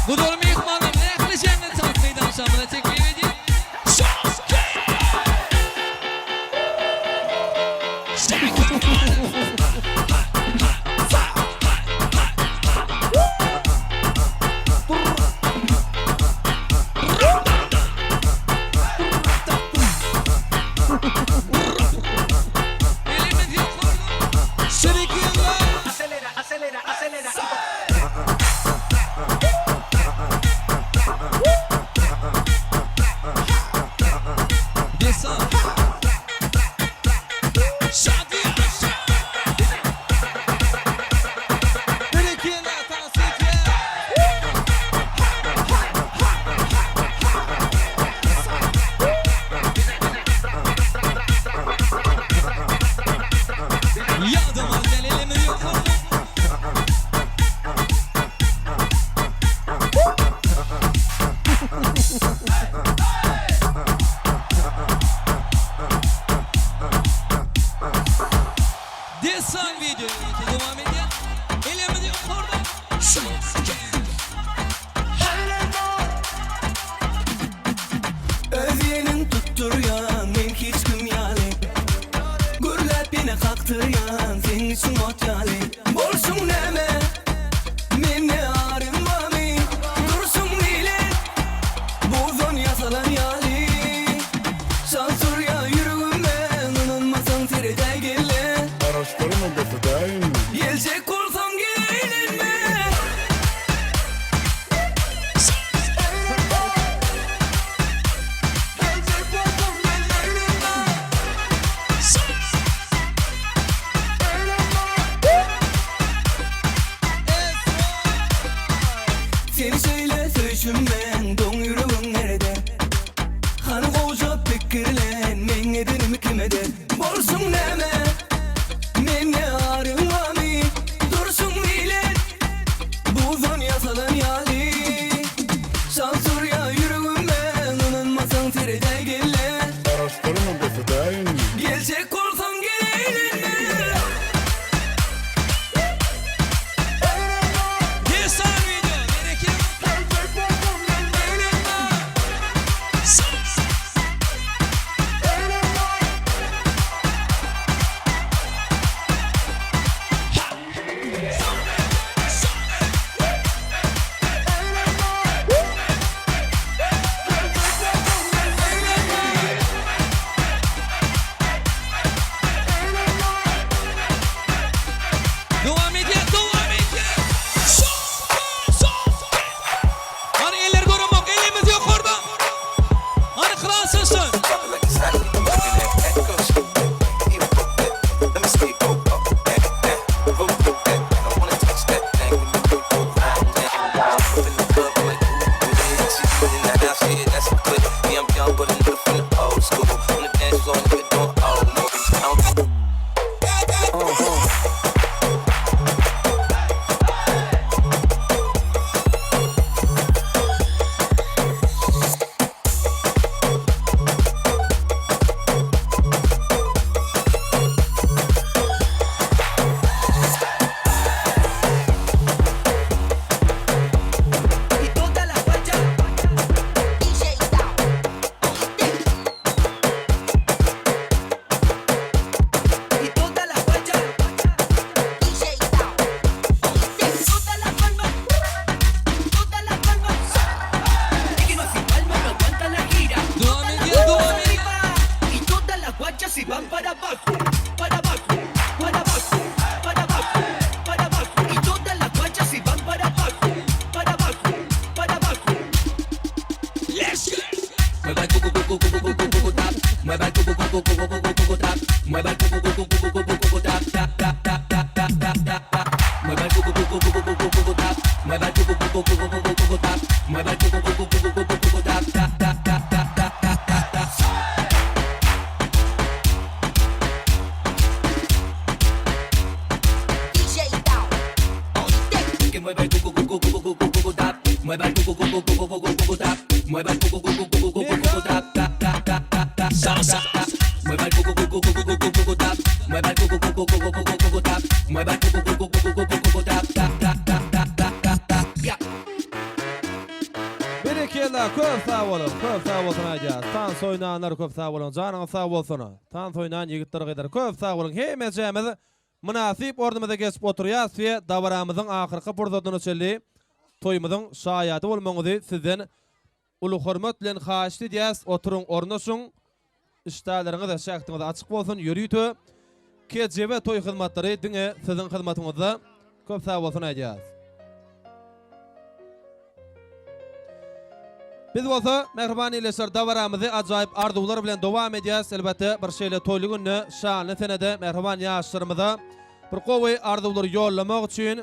Gudaly myhmanlar ähli jeňňi tans meýdançamyza teklip edýär. Elimiz ýokarda. Şerekella! Dessan. Şadyýan. Berekella tans edýär. Ýadamaz däl elimiz ýokarda. Dessan video dowam edýär. Elimiz ýokarda. Öz ýelin tutdurýan men hiç kim ýaly Gürläp ýene kakdyrýan seň üçin ot ýaly Bolşuň näme mende aryň barmy Durşuň nile buzdan ýasalan ýaly Çal turýa ýüregime ynanmasaň seredäý gelle Garaşdyrma getiräýin. Geljek bolsaň gel eýlenme. Seni şeýle söýşüm men doň ýüregiň nerede Hany goja pikirlen meň edenimi kim eder Bolşuň näme mende aryň barmy Durşuň bilen buzdan ýasalan ýaly Çal turýa ýüregime ynanmasaň seredäý gelle Garaşdyrma getiräýin. Geljek bolsaň gel eýlenme. Dessan video berekella. Dowam edýär, dowam edýär. Hany eller göremok, elimiz ýokarda. Hany kral sesi. Dowam edýär, dowam edýär. Berekella köp sag boluň köp sag bolsun aýdýas tans oýnanlar köp sag boluň janyňyz sag bolsun tans oýnan ýigitler gyzlar köp sag boluň hemmejämiz mynasyp ornumyza geçip oturýas we dabaramyzyň ahyrky pursadyna çenli toýumyzyň şaýady bolmagyňyzy sizden Uly hormat bilen haýyşt edýäs, oturyň, ornaşyň, işdäleriňiz, şähdiňiz açyk bolsun, ýörite KJV toý hyzmatlary diňe siziň hyzmatyňyzda. Köp sag bolsun aýdýas. Biz bolsa, mähriban ildeşler, dabaramyzy ajaýyp arzuwlar bilen dowam edýäs. Elbetde, bir şeýle toýly günde, şanly senede mähriban ýaşlarymyza bir gowy arzuwlary ýollamak üçin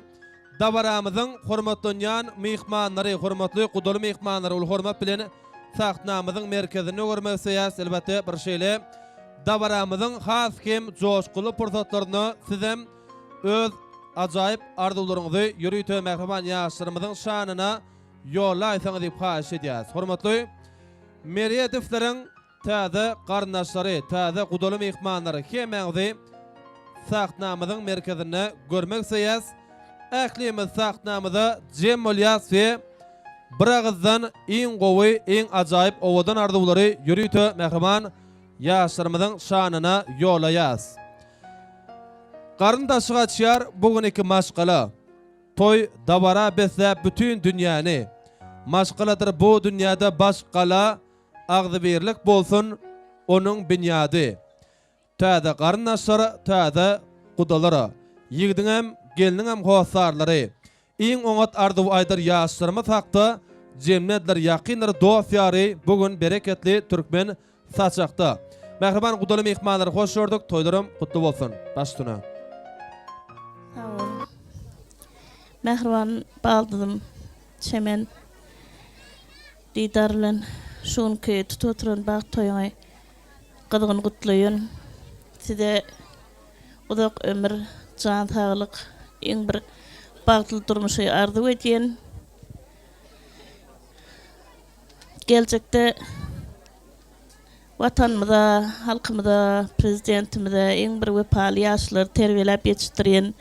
Dabaramyzyň hormatlanýan myhmanlary, hormatly gudaly myhmanlary uly hormat bilen sahnamyzyň merkezinde görmek isleýäris. Elbetde, bir şeýle dabaramyzyň has hem joşgunly pursatlarynda sizem öz ajaýyp arzuwlaryňyzy ýörite mähriban ýaşlarymyzyň şanyna ýollaýsaňyz diýip haýyş edýäris. Hormatly Meredowlaryň Täze garyndaşlary, täze gudaly myhmanlary hemmäňizi sahnamyzyň merkezinde görmek isleýäs. Ählimiz sahnamyza jem bolýas we bir agyzdan iň gowy, iň ajaýyp owadan arzuwlary ýörite mähriban ýaşlarymyzyň şanyna ýollaýas. Garyn daşy gaçýar bu gün iki maşgala. Toý dabara besläp bütin dünýäni. Maşgaladyr bu dünýäde baş gala. Agzybirlik bolsun onuň binýady. Täze garyndaşlar, täze gudalar. Ýigdiňem, gelniňem hossarlary. Iň oňat arzuw aýdar ýaşlarymyz hakda jemlediler ýakynlary, dost-ýary bu gün bereketli türkmen saçakda. Mähriban gudaly myhmanlary hoş gördük, toýlaram gutly bolsun. Baş üstüne. Sag boluň. Mähriban baldyzym Çemen. Didar bilen şu günki tutup oturan bagt toýuňy gyzgyn gutlaýyn. Size uzak ömür, jan saglyk, iň bir bagtly durmuşy arzuw edýän. Geljekde Watanymyza, halkymyza, Prezidentimize iň bir wepaly ýaşlary terbiýeläp ýetişdirýän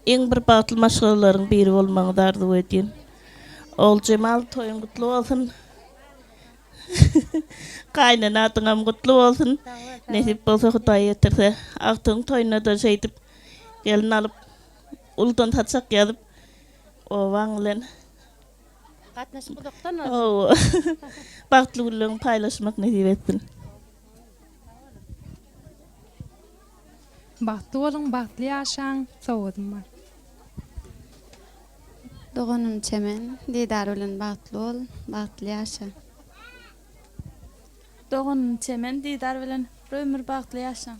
iň bir bagtly maşgalalaryň biri bolmagyňyzy arzuw edýän. Oguljemal toýuň gutly bolsun. Gaýynene adyňam gutly bolsun. Nesip bolsa Hudaý ýetirse agtygyň toýuna-da şeýdip gelin alyp uludan saçak ýazyp obaň bilen Gatnaşyk uzakdan bolsun. Hawa. Bagtly günleriňi paýlaşmak nesip etsin. Bagtly boluň bagtly ýaşaň sowgadym bar. Doganym Çemen Didar bilen bagtly bol bagtly ýaşa. Doganym Çemen Didar bilen bir ömür bagtly ýaşaň.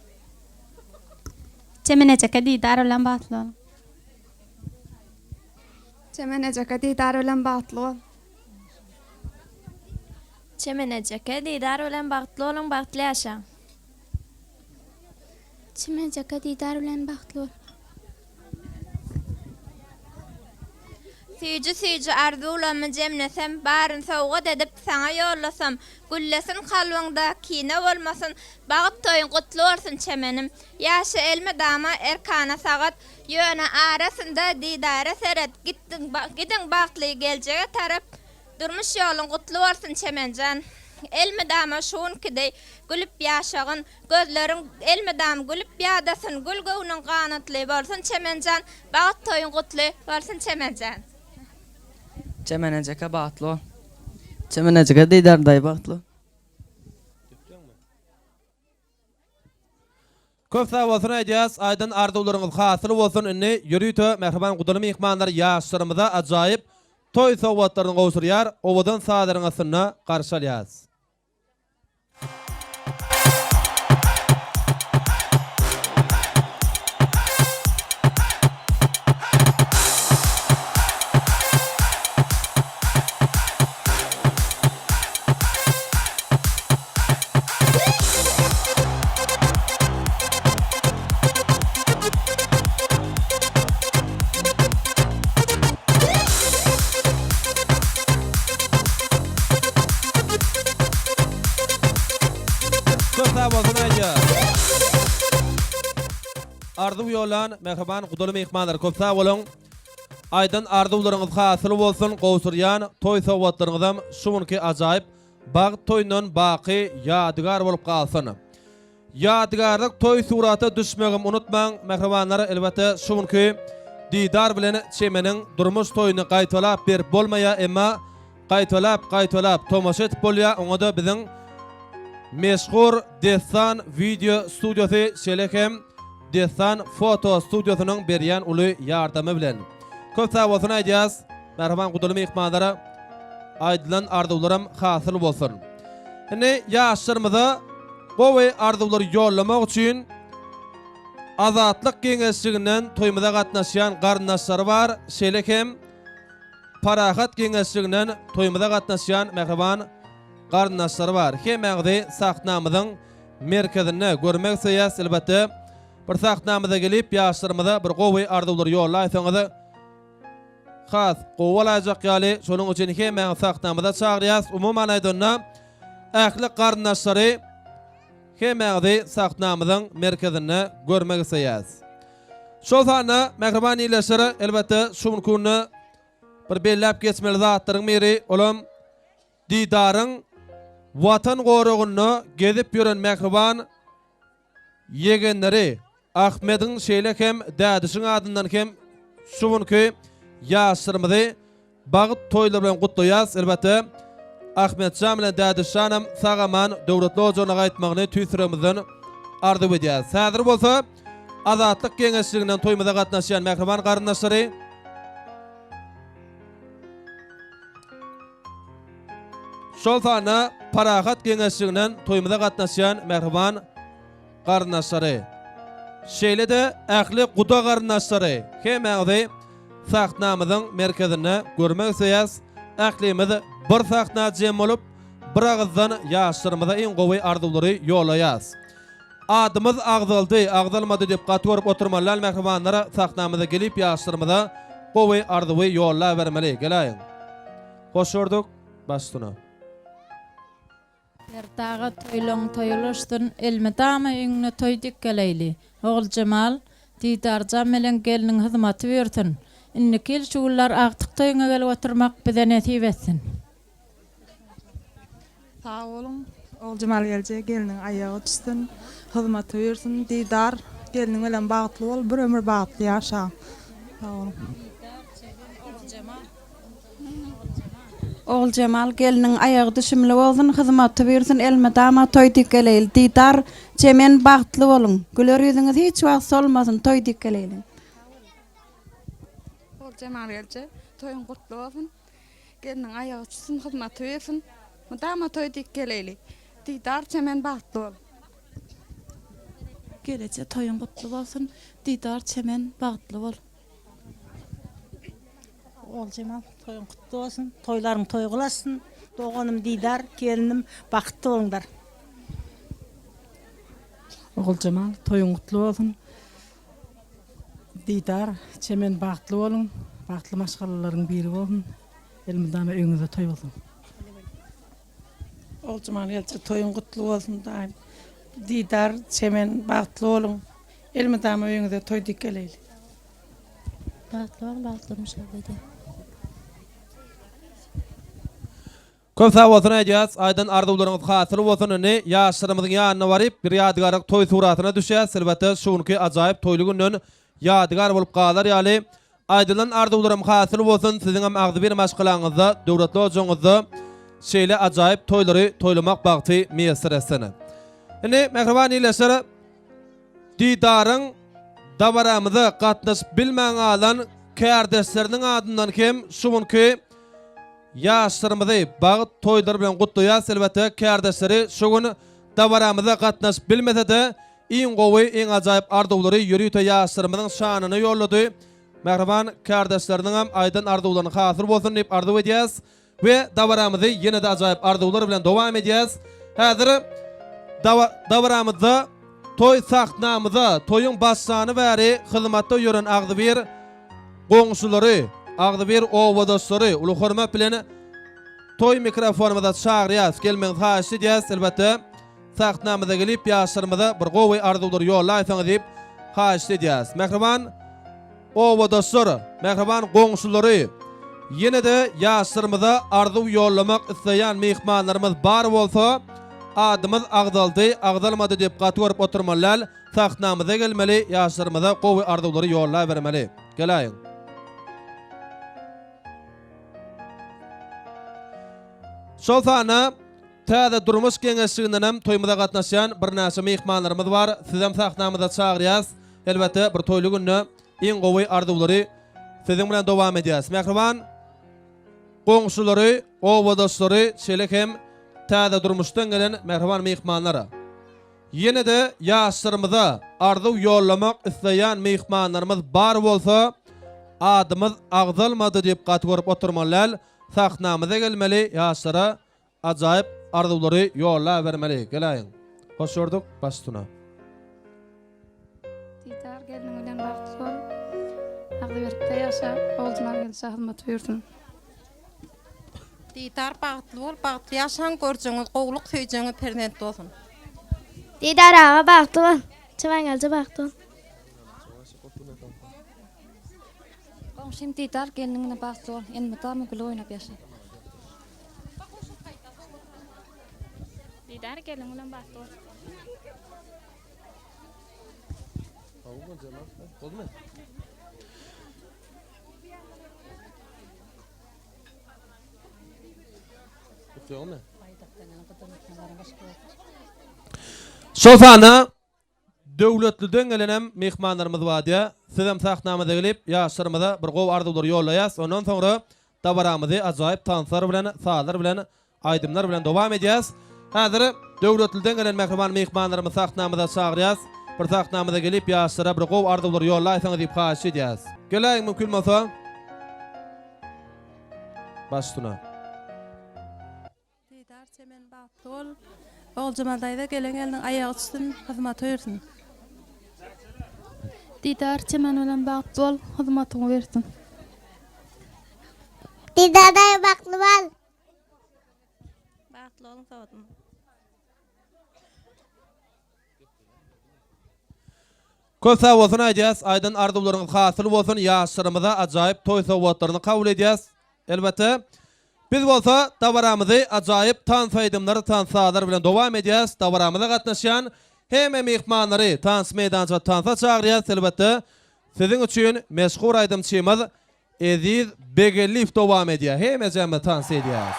Çemen ejeke Didar bilen bagtly boluň. Çemen ejeke Didar bilen bagtly bol. Çemen ejeke Didar bilen bagtly boluň bagtly ýaşaň. Çemen ejeke Didar bilen bagtly bol. Süýji süýji arzuwlammy jemlesem, Baryn sowgat edip, saňa ýollasam, Güllesin kalbyňda, kine bolmasyn, Bagt toýuň gutly bolsun, çemenim! Ýaşa elmydama erkana sagat, Ýöne arasynda didara seret, Gitdiň, gidiň bagtly geljege tarap, Durmuş ýoluň gutly bolsun Çemenjan. Elmydama şu günki deý gülüp ýaşagyn, Gözleriň elmydam gülüp ýadasyn, Gül göwnüň ganatly bolsun Çemenjan, Bagt toýuň gutly bolsun Çemenjan. Çemen ejeke bagtly bol. Çemen ejeke Didar daýy bagtly bol. Köp sag bolsun aýdýas aýdan arzuwlaryňyz hasyl bolsun indi ýörite mähriban gudaly myhmanlar ýaşlarymyza ajaýyp toý sowgatlaryny gowşurýar owadan sazlaryň astynda garşy alýas. arzuw ýollan mähriban gudaly myhmanlar köp sag boluň. Aýdan arzuwlaryňyz hasyl bolsun, gowşurýan toý sowgatlaryňyzam şu günki ajaýyp bagt toýundan baky ýadygär bolup galsyn. Ýadygärlik toý surata düşmegem unutmaň mähribanlar elbetde şu günki Didar bilen Çemeniň durmuş toýuny gaýtalap berip bolmaýa emma gaýtalap gaýtalap tomaşa edip bolýa oňada biziň meşhur Dessan wideo studiýasy şeýle hem Dessan foto studiýasynyň berýän uly ýardamy bilen. Köp sag bolsun aýdýas mähriban gudaly myhmanlara aýdylan arzuwlaram hasyl bolsun. Indi ýaşlarymyza gowy arzuwlary ýollamak üçin Azatlyk geňeşliginden toýumyza gatnaşýan garyndaşlary bar, şeýle hem Parahat geňeşliginden toýumyza gatnaşýan mähriban garyndaşlary bar. Hemmäňizi sahnamyzyň merkezinde görmek isleýäs. Elbetde, bir sahnamyza gelip ýaşlarymyza bir gowy arzuwlary ýollaýsaňyz, has gowy bolaýjak ýaly, şonuň üçin hemmäňizi sahnamyza çagyrýas. Umuman aýdanda, ähli garyndaşlary hemmäňizi sahnamyzyň merkezinde görmek isleýäs. Şol sanda mähriban ildeşler, elbetde şu günki günde bir belläp geçmeli zatlaryň biri, olam Didaryň Watan goragynda gezip ýören mähriban ýegenleri Ahmediň şeýle hem Dädişiň adyndan hem şu günki ýaşlarymyzy bagt toýlary bilen gutlaýas. Elbetde Ahmetjan bilen Dädişjanam sag-aman döwletli ojagyna gaýtmagyny tüýs ýüregimizden arzuw edýäs. Häzir bolsa Azatlyk geňeşliginden toýumyza gatnaşýan mähriban garyndaşlary, Şol sanda Parahat geňeşliginden toýumyza gatnaşýan mähriban garyndaşlary, şeýle-de ähli guda garyndaşlary hemmäňizi sahnamyzyň merkezinde görmek isleýäs. Ählimiz bir sahna jem bolup, bir agyzdan ýaşlarymyza iň gowy arzuwlary ýollaýas. Adymyz agzaldy, agzalmady diýip gaty görüp oturmaly däl mähribanlar, sahnamyza gelip ýaşlarymyza gowy arzuwy ýollabermeli. Geläýiň. Hoş gördük. Baş üstüne. Serdaga toýlaň toý ulaşsyn, elmydama öňüne toý dikgeleýli. Oguljemal, Didarjan bilen gelniň hyzmaty buýursyn. Indiki ýyl şu günler agtyk toýuňa gelip oturmak bize nesip etsin. Sag boluň Oguljemal gelje gelniň aýagy düşsün hyzmaty buýursyn Didar gelniň bilen bagtly bol bir ömür bagtly ýaşa sag boluň. Oguljemal gelniň aýagy düşümli bolsun hyzmaty buýursyn elmydama toý dikeleýli Didar Çemen bagtly boluň güler ýüzüňiz hiç wagt solmasyn toý dikeleýli. Oguljemal gelje toýuň gutly bolsun Gelniň aýagy çüsün hyzmaty bersin. Mydama toý diýip geleýli. Didar Çemen bagtly bol. Geleje toýuň gutly bolsun Didar Çemen bagtly bol. Oguljemal toýuň gutly bolsun toýlaryň toý gylasyn doganym Didar gelinim bagtly boluňlar. Oguljemal toýuň gutly bolsun Didar, Çemen bagtly boluň, bagtly maşgalalaryň biri bolsun, elmydama öýüňizde toý bolsun. Oguljemal gelje toýuň gutly bolsun daýym. Didar, Çemen bagtly boluň, elmydama öýüňize toý dik geleýli. Bagtly boluň bagtly durmuş arzuw edýän. Köp sag bolsun aýdýas aýdan arzuwlaryňyz hasyl bolsun indi ýaşlarymyzyň ýanyna baryp bir ýadygärlik toý suratyna düşýäs elbetde şu günki ajaýyp toýly günden ýadygär bolup galar ýaly aýdylan arzuwlarym hasyl bolsun siziňem agzybir maşgalaňyzda döwletli ojagyňyzda şeýle ajaýyp toýlary toýlamak bagty miýesser etsin indi mähriban ildeşler Didaryň dabaramyza gatnaşyp bilmän galan kärdeşleriniň adyndan hem şu günki Ýaşlarymyzy bagt toýlary bilen gutlaýas elbetde kärdeşleri şu gün dabaramyza gatnaşyp bilmesede iň gowy iň ajaýyp arzuwlary ýörite ýaşlarymyzyň şanyna ýollady mähriban kärdeşleriniňem aýdan arzuwlaryny hasyl bolsun diýip arzuw edýäs we dabaramyzy ýenede ajaýyp arzuwlar bilen dowam edýäs häzir dabaramyzda toý sahnamyza toýuň başlany bäri hyzmatda ýören agzybir Goňşulary, agzybir obadaşlary uly hormat bilen toý mikrofonymyza çagyrýas, gelmegiňizi haýyşt edýäs. Elbetde, sahnamyza gelip, ýaşlarymyza bir gowy arzuwlary ýollaýsaňyz diýip, haýyşt edýäs. Mähriban obadaşlar, mähriban goňşulary, ýene-de ýaşlarymyza arzuw ýollamak isleýän myhmanlarymyz bar bolsa, adymyz agzaldy, agzalmady diýip gaty görüp oturmaly däl, sahnamyza gelmeli, ýaşlarymyza gowy arzuwlary ýollabermeli. Geläýiň. Şol sanda Täze Durmuş geňeşligindenem toýumyza gatnaşýan birnäçe myhmanlarymyz bar. Sizem sahnamyza çagyrýas. Elbetde, bir toýly günde iň gowy arzuwlary siziň bilen dowam edýäs. Mähriban goňşulary, obadaşlary, şeýle hem Täze Durmuşdan gelen mähriban myhmanlar. Ýene-de ýaşlarymyza arzuw ýollamak isleýän myhmanlarymyz bar bolsa, adymyz agzalmady diýip gaty görüp oturmaly däl, sahnamyza gelmeli, ýaşlara ajaýyp arzuwlary ýollabermeli. Geläýiň. Hoş gördük, baş üstüne. Didar gelniň bilen bagtly bol. Agzybirlikde ýaşa, Oguljemal gelşe hyzmat buýursyn. Didar bagtly bol bagtly ýaşaň görjeňiz gowluk söýjeňiz perzent bolsun. Didar aga bagtly bol. Çabaňalja bagtly bol. Goňşym Didar gelniň bilen bagtly bol. Elmydama gülüp oýnap ýaşa. Didar gelniň bilen bagtly bol. Şol sanda Döwletliden gelenem myhmanlarymyz bar diýýär. Sizem sahnamyza gelip, ýaşlarymyza bir gowy arzuwlary ýollaýas. Ondan soňra dabaramyzy ajaýyp tanslar bilen, sazlar bilen Aýdymlar bilen dowam edýäs. Häzir Döwletliden gelen mähriban myhmanlarymyzy sahnamyza çagyrýas. Bir sahnamyza gelip ýaşlara bir gowy arzuwlar ýollaýsaňyz diýip haýyş edýäs. Geläýiň mümkin bolsa. Baş üstüne. Didar Çemen bagtly bol. Oguljemal daýza gelen gelniň aýagy düşsün, hyzmaty buýursyn. Didar Çemen bilen bagtly bol, hyzmatyňy buýursyn. Didar daýy bagtly bol. Bagtly boluň sowatym. Köp sag bolsun aýdýas aýdan arzuwlaryňyz hasyl bolsun ýaşlarymyza ajaýyp toý sowgatlaryny kabul edýäs elbetde biz bolsa dabaramyzy ajaýyp tans aýdymlar tans sazlar bilen dowam edýäs dabaramyza gatnaşýan hemme myhmanlary tans meýdança tansa çagyrýas elbetde siziň üçin meşhur aýdymçymyz Eziz Begelliýew dowam edýär. Hemejemiz tans edýäris.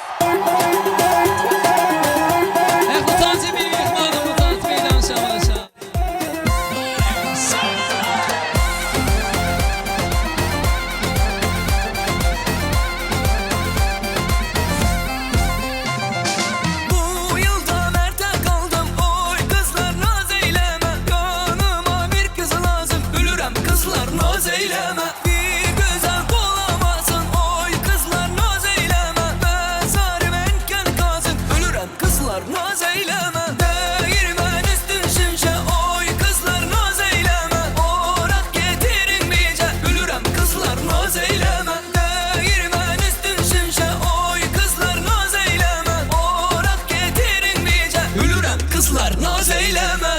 Ähli tans etmeli myhmanymyz tans meýdançamyza. Bu ýylda merte galdym oý gyzlar naz eýleme Ýanyma bir kyz lazym ölürem gyzlar naz eýleme Bir gözel golamasyn oý gyzlar naz eýleme Mezarym enken kazyn ölürem gyzlar naz eýleme Degirmen üstün şinşe oý gyzlar naz eýleme Orak getiriň bije ölürem gyzlar naz eýleme Degirmen üstün şinşe oý gyzlar naz eýleme Orak getiriň bije ölürem gyzlar naz eýleme.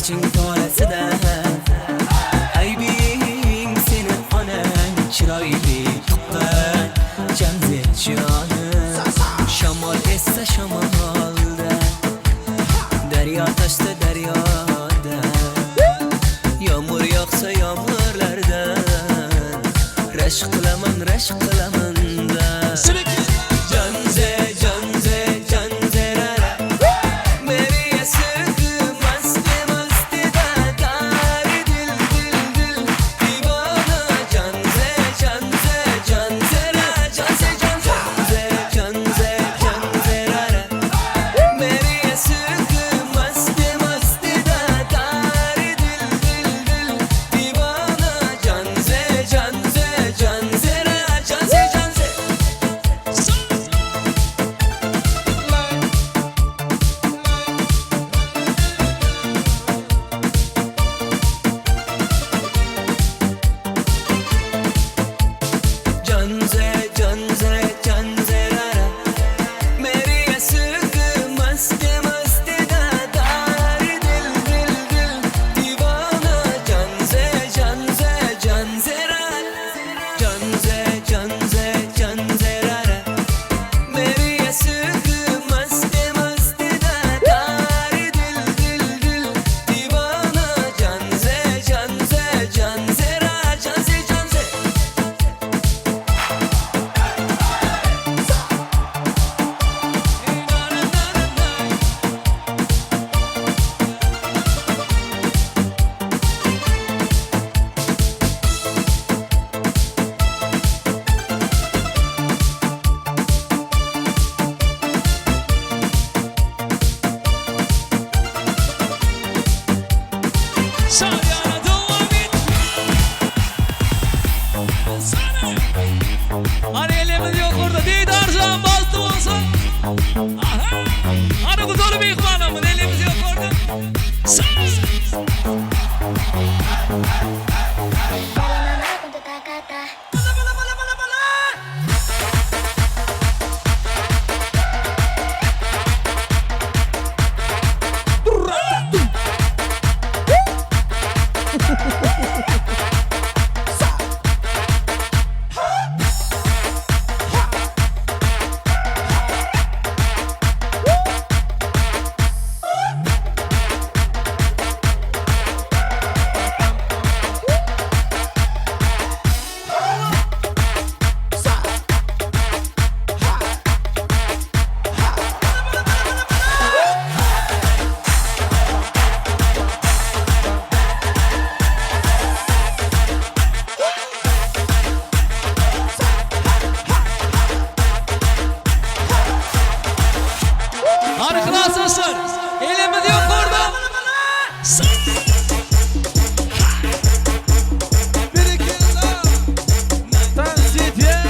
Saçyň tolası-da Aybing seni onang Chiroyli tuqqan Janze jonim Shamol essa shamolda Daryo toshsa daryoda Yomg'ir yog'sa yomg'irlardan Rashk qilaman rashk qilaman da Janze janze janze rara Meri ishq mast mast dadar dil dil dil Divana janze janze janze ra janze janze janze janze rara Meri ishq mast mast dadar dil dil dil Divana janze janze janze ra janze janze Janze janze janze rara Meri ishq mast mast dadar dil dil dil Divana janze janze janze ra Janze janze janze rara Meri ishq mast mast dadar dil dil dil Divana janze janze janze ra janze janze Şaryana dowam et. Sana. Hani elimiz yok orada. Didarcan bastı olsun. Aha. Hani güzel bir ihvanımız elimiz yok orada. Sana. Hani klaslaşlar. Elimiz yok orada. Dans edýär.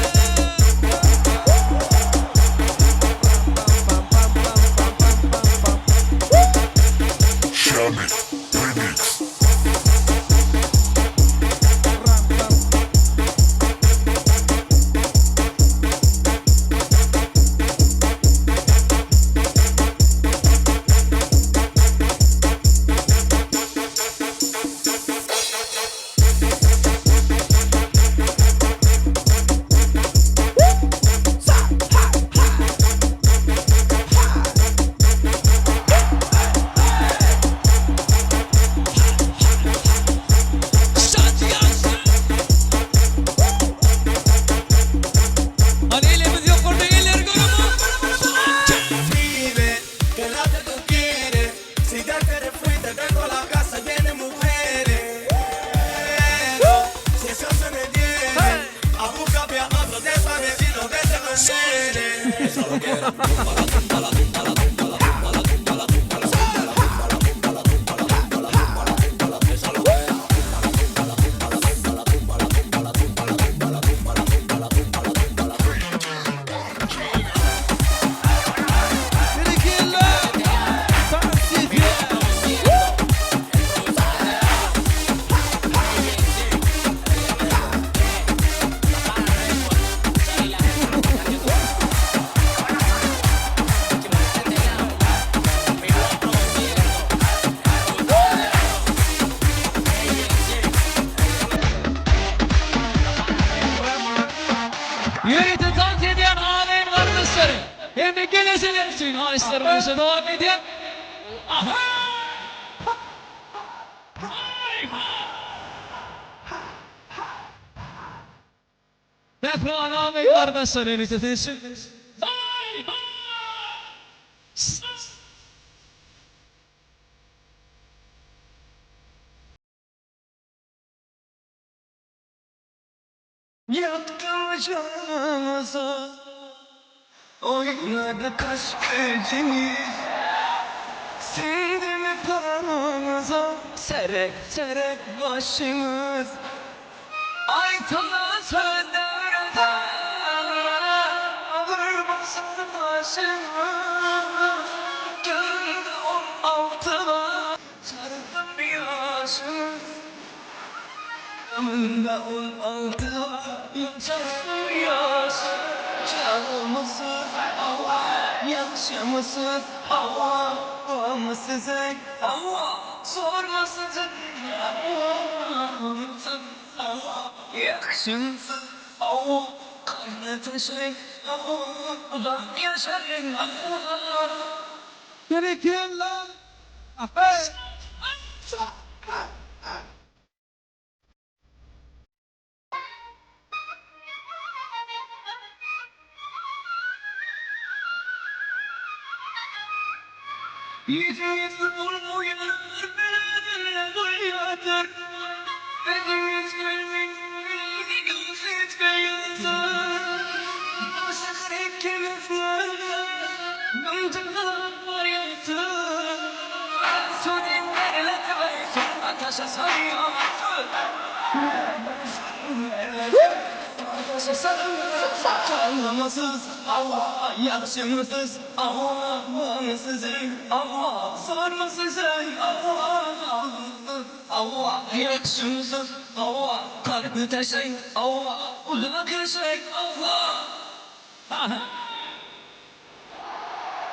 Şamil Remix. Hani elimiz yok orada eller görümü. Dime, ¿qué es lo que tú quieres? Si ya te fuiste, tengo la casa llena de mujeres. Pero, si eso se me viene, a búscame a otro de esa vecino que se conviene. Solo quiero Sana. Taýsylar işe dowam edýär. Aha! Mähriban agay gardaşlar elite seçin. Yaktın canımızı Oynadı kaş gecemiz Sindi mi paramıza Serek serek başımız Ay tası devrede Vurmasın başımı Geldi on altıma Sardım yaşımı Yanımda 16 Yaşasın yaş Canımızı Allah Yakışımızı Allah Olmasızı Allah Sormasızı Allah Yakışımızı Allah Karnı taşı Allah Uzak yaşarım Allah Gerekiyor lan. Hey. Yüzümüz vurmuyor, beladır, dünyadır. Gözümüz gülmüyor, gözümüz gülüyor. Aşık ikimiz Anlamasız Allah yakışımsız Allah bağımsız Allah sormasız Allah Allah yakışımsız Allah kalbi taşay Allah uzak yaşay Allah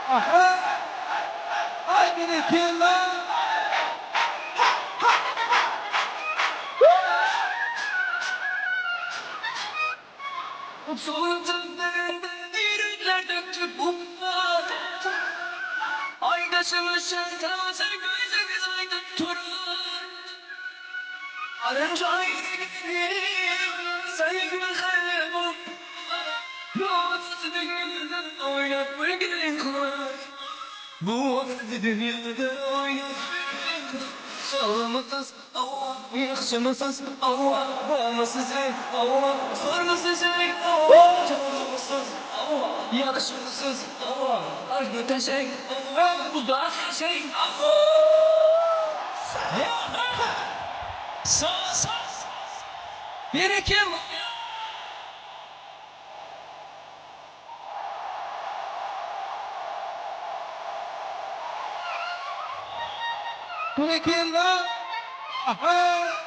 Aha. Ay gerekiyor lan. Soğudum yürekler döktü bunlar Aydaşım ışık taze gözümüz aydın turlar Arınca sevgili bu Dünyada oynatma gerek var Bu dünyada oynatma Çalımısız Allah, yakışımısız Allah, bağımsız Allah, sormasız Allah, çalımısız Allah, yakışımsız Allah, argı teşek Allah, uzak şey Allah. Sağ sağ. Birikim. Gerekiyor lan. Aha.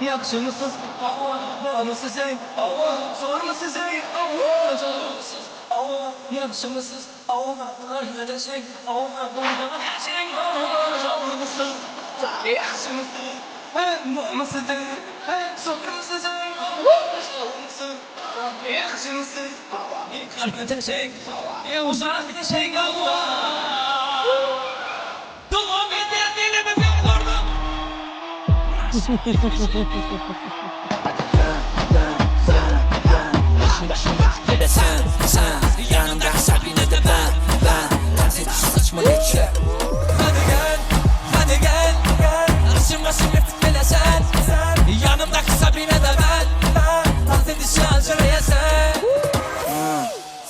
Yakışımsız Allah, bağımsız Allah, sormasız Allah, sormasız Allah, yakışımsız Allah, arkadaşım Allah, arkadaşım Allah, sormasız yakışımsız bağımsız sormasız Allah, sormasız yakışımsız arkadaşım uzak şey Allah. Devam edin dilimi ben vurdum. Sen, sen Yanımda Sabine de ben, ben Dans ediş saçma geçe Hadi gel, hadi gel, gel. Aşım başım artık bile sen, sen. Yanımdaki Sabine de ben, ben. Dans edişi Angela'ya sen.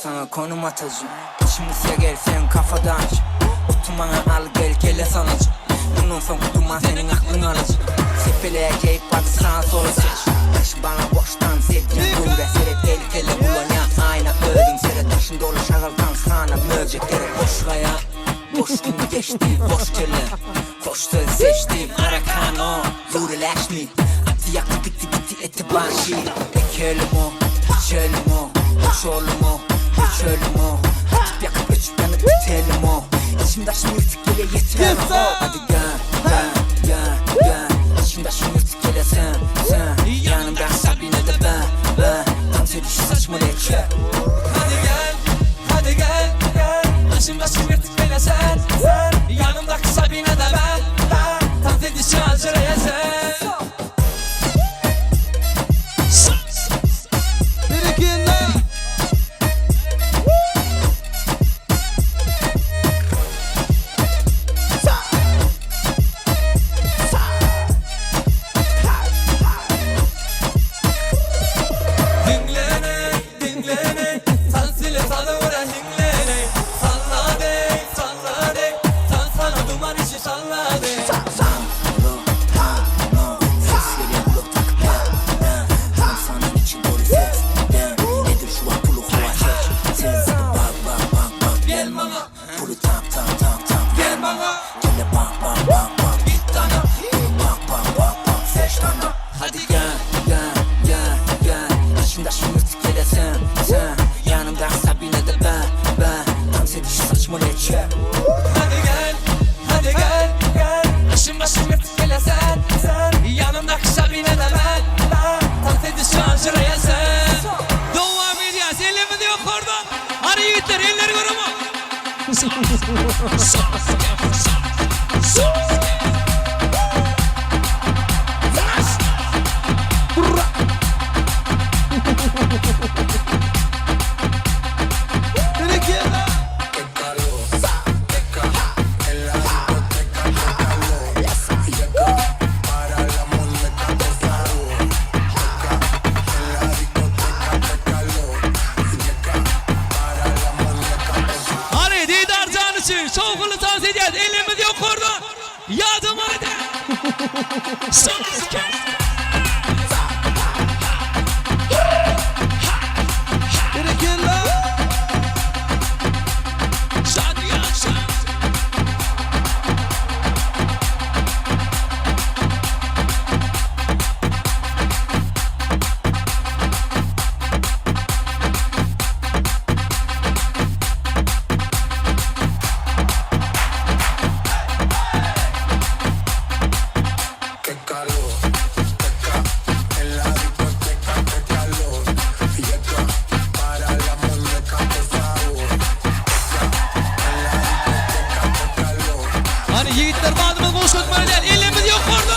Sana konum atacağım Şimdi gel sen kafadan Oturmana al gel gele sanacağım Bundan son duman senin aklın alacak Sepeleye keyif bak sağa sola seç Taşı bana boştan zevkin Dure seret el kele bulan Ayna öldün seret taşın dolu şagaltan sana Möcek gerek boş gaya Boş gün geçti boş kele Hoş söz seçtim Arakano Zure leşmi Atı yaktı bitti gitti. içi Ekelim o, içelim o Uçalım o, göçelim o Atıp yakıp öçüp yanıp bitelim o İçim daşım yırtık gele yeter o Hadi gel, gel, gel, gel İçim daşım yırtık gele sen, sen Yanımda Sabine de ben, ben Dans edişi saçma leçe Hadi gel, hadi gel, gel. Başım başım yırtık bele sen, sen. Yanımdaki Sabine de ben, ben. Dans edişi hazıraya sen. Berekella. Dinlene, dinlene, Tansile sana hinlene. Salla de, salla de, tan sana duman içi salla de. Ses geliyor blok takıp ben Tam sana için doğru ses ben Nedir şu an pulu hava çek Sen sıkı bak bak bak bak Gel bana Pulu tam tam tam tam Gel bana Gel bak bak bak bak Git tana Pulu bak bak bak bak Seç tana Hadi gel gel gel gel İçimde şu yırtık gele sen sen Yanımda Sabine de ben ben Dans edişi saçma leçe Hadi gel, hadi gel, gel. Başım başım yırtık gele sen, sen. Yanımdaki Sabine de ben, ben. Dans edişi hazıraya sen. Devam edeceğiz, elimiz yok oradan. Hadi yiğitler, elleri görüm. Berekella. Hadi Didar Can için şovkulu dans edeceğiz. Elimiz yok oradan. Yardım hadi. Berekella. Qué calor, en la discoteca, qué calor. Yeca, para la muñeca, por favor. En la discoteca, qué calor. Hani yiğitler badımız boş ötmeli değil. Elimiz yok orada.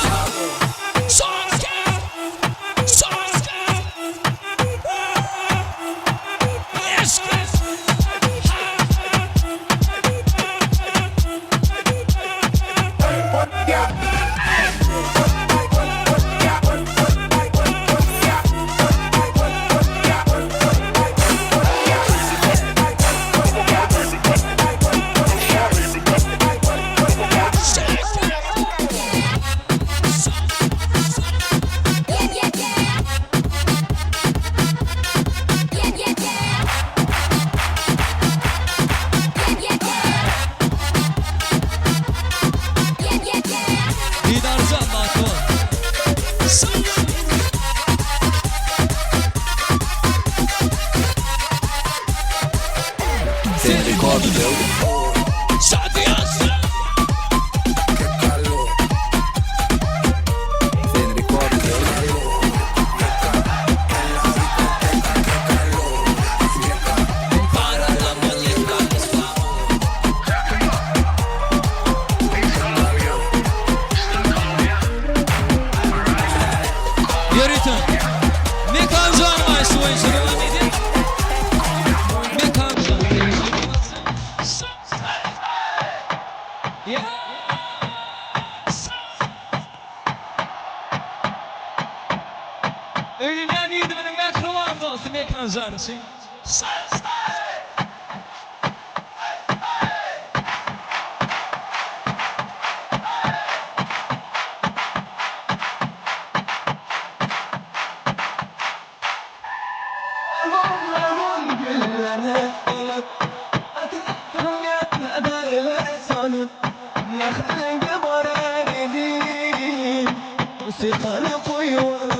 Didar Can bak o. Qué calor. Para la muñeca, por favor. Yürütün. Mekan Can var şu oyun devam edin. Mekan Can. Yeah. Ölümden yiğidimin mehriban dostu Mekan Can için. Musiqani qo'yib.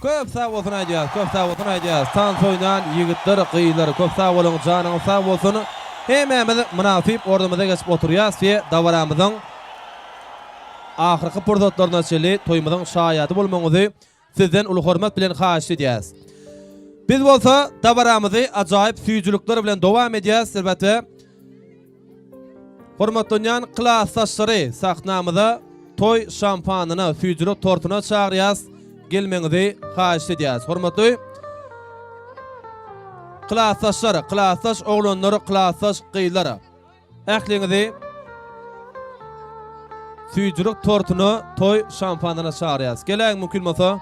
Köp sag bolsun aýdýas, köp sag bolsun aýdýas. Tans oýnan ýigitler, gyzlar köp sag boluň, janyňyz sag bolsun. Hemmämiz mynasyp ornumyza geçip oturýas we dabaramyzyň ahyrky pursatlaryna çenli toýumyzyň şaýady bolmagyňyzy sizden uly hormat bilen haýyşt edýäs. Biz bolsa dabaramyzy ajaýyp süýjülikler bilen dowam edýäs, elbetde. Hormatlanýan klasdaşlary sahnamyza toý şampanyna, süýjülik tortuna çagyrýas, gelmegiňizi haýyşt edýäs. Hormatly klasdaşlar, klasdaş oglanlar, klasdaş gyzlar, ähliňizi süýjülik tortuna, toý şampanyna çagyrýas. Geläýiň mümkin bolsa.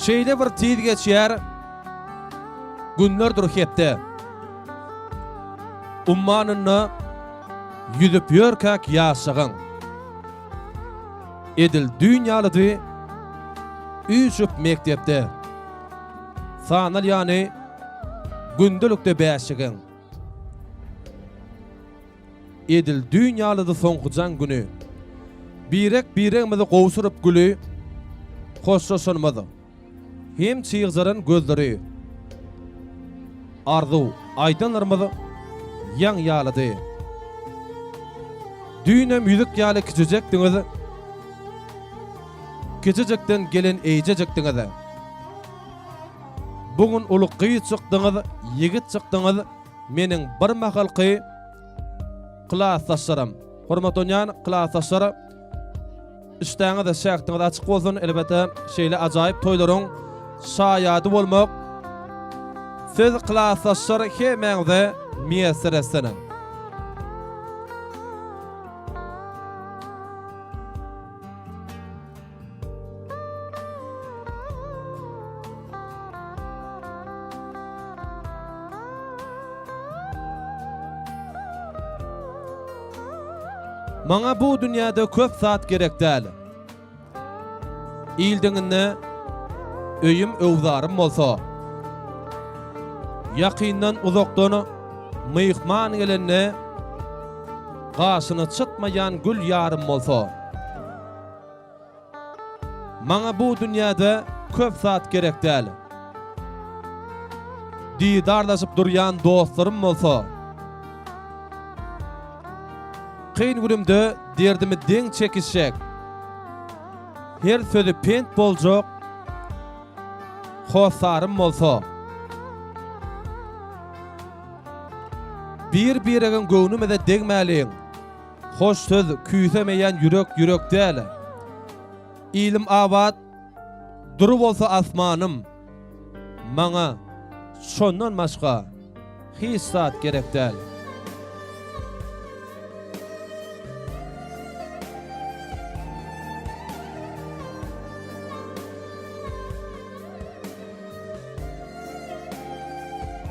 Şeýle bir tiz geçýär günlerdir hepde. Ummanynda ýüzüp ýörkäk ýaşlygyň. Edil düýn ýalydy üýşüp mekdepde. Sanalýany gündelikde bäşigiň. Edil düýn ýalydy soňky jaň güni. Birek-biregimizi gowşuryp güli, hoşlaşanymyz. Hem çygjaran gözleri. Arzuw aýdanlarymyz ýaň ýalydy. Düýnem ýüzük ýaly kiçijekdiňiz. Kiçijikden gelen eýjejikdiňiz. Bu gün uly gyz çykdyňyz, ýigit çykdyňyz, meniň bir mahalky klasdaşlarym. Hormatlanýan klasdaşlar, işdäňiz, şähdiňiz açyk bolsun. Elbetde, şeýle ajaýyp toýlaryň şaýady bolmak siz klasdaşlar hemmäňize miýesser etsin. Maňa bu dünýäde köp zat gerek däl. Il deňinde öýüm öwzarym bolsa. Ýakyndan uzakdan myhman gelende gaşyny çytmaýan gül ýarym bolsa. Maňa bu dünýäde köp zat gerek däl. Didarlaşyp durýan dostlarym bolsa. Kyn günümde derdimi deň çekişjek. Her sözi pent boljak hossarym bolsa. Bir-biregiň göwnümize degmäliň. Hoş söz küýsemeýän ýürek ýürek däl. Ilim abat, dury bolsa asmanym, Maňa şondan başga hiç zat gerek däl.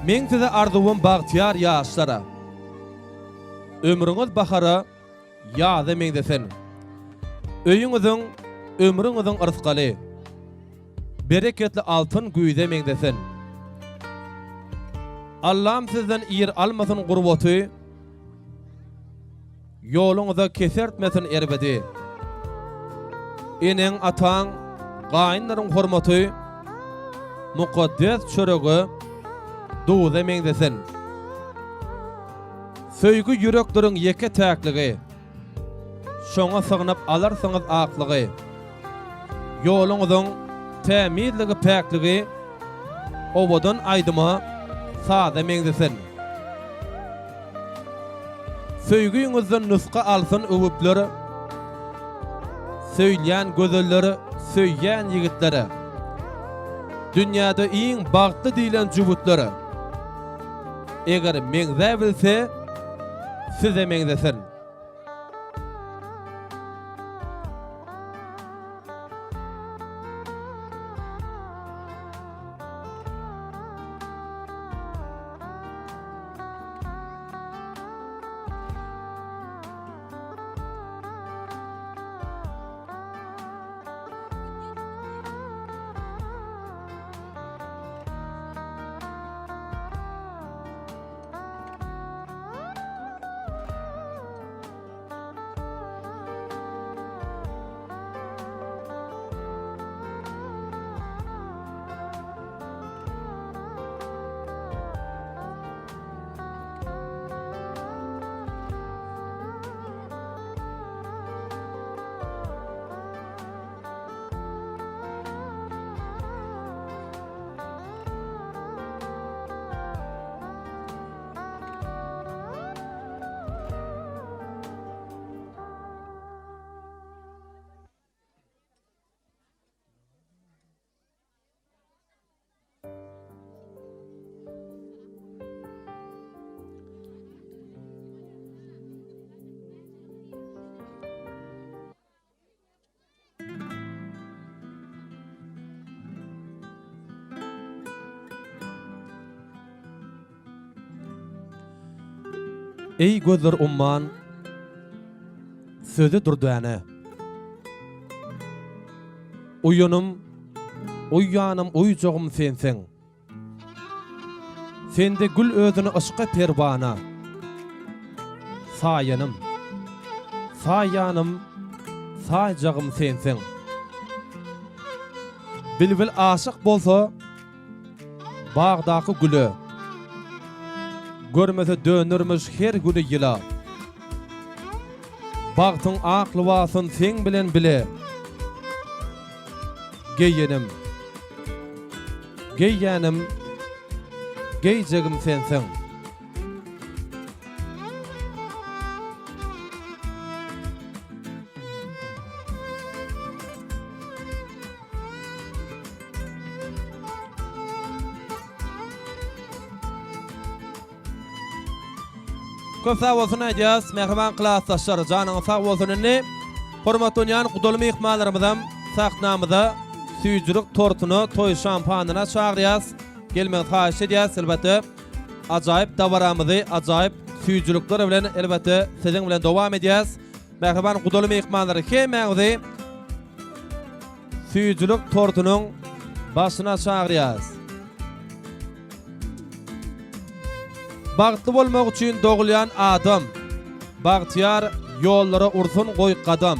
Meň size arzuwym bagtyýar ýaşlara. Ömrüňiz bahara, ýaza meňzesin. Öýüňiziň, ömrüňiziň yrsgaly, bereketli altyn güýze meňzesin. Allam sizden ir almasyn gurbaty, Ýoluňyza kesertmesin erbedi. Eneň, ataň, gaýynlaryň hormaty mukaddes çörege, duza meňzesin. Söýgi ýürekleriň ýeke-täkligi, şoňa sygnyp alarsyňyz aklygy. Ýoluňyzyň tämizligi, päkligi owadan aýdyma, saza meňzesin. Söýgiňizden nusga alsyn öwüpler, Söýülýän gözeller, söýýän ýigitler. Dünýäde iň bagtly diýlen jübütler, Eger meňzäbilse, size meňzesin. Eý gözler umman, sözi dürdäne. Uýanym, uýýanym, uýjagym sensiň. Sende gül özüni yşka perwana. Saýanym, saýýanym, saýjagym sensiň. Bilbil aşyk bolsa bagdaky güle. Görmese dönermiş her güni ýyla. Bagtyň ak lybasyn seň bilen bile geýenim, geýýänim, geýjegim sensiň. Köp sag bolsun aýdýas mähriban klasdaşlar janyňyz sag bolsun indi hormatlanýan gudaly myhmanlarymyzam sahnamyza süýjülik tortuna toý şampanyna çagyrýas gelmegiňizi haýyş edýäs elbetde ajaýyp dabaramyzy ajaýyp süýjülikler bilen elbetde siziň bilen dowam edýäs mähriban gudaly myhmanlar hemmäňizi Süýjülik tortunyň başyna çagyrýarys. Bagtly bolmak üçin dogulýan adam, Bagtyýar ýollara ursun goý gadam.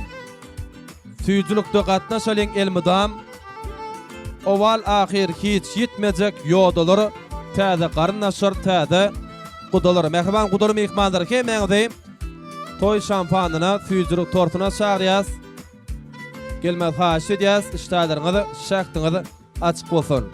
Süýjülikde gatnaşalyň elmydam, Owal ahyr hiç ýitmejek ýodalar, Täze garyndaşlar, täze gudalar. Mähriban gudaly myhmanlar hemmäňizi toý şampanyna, süýjülik tortuna çagyrýarys. Gelmegi haýyş edýäs, işdäleriňiz, şähdiňiz açyk bolsun.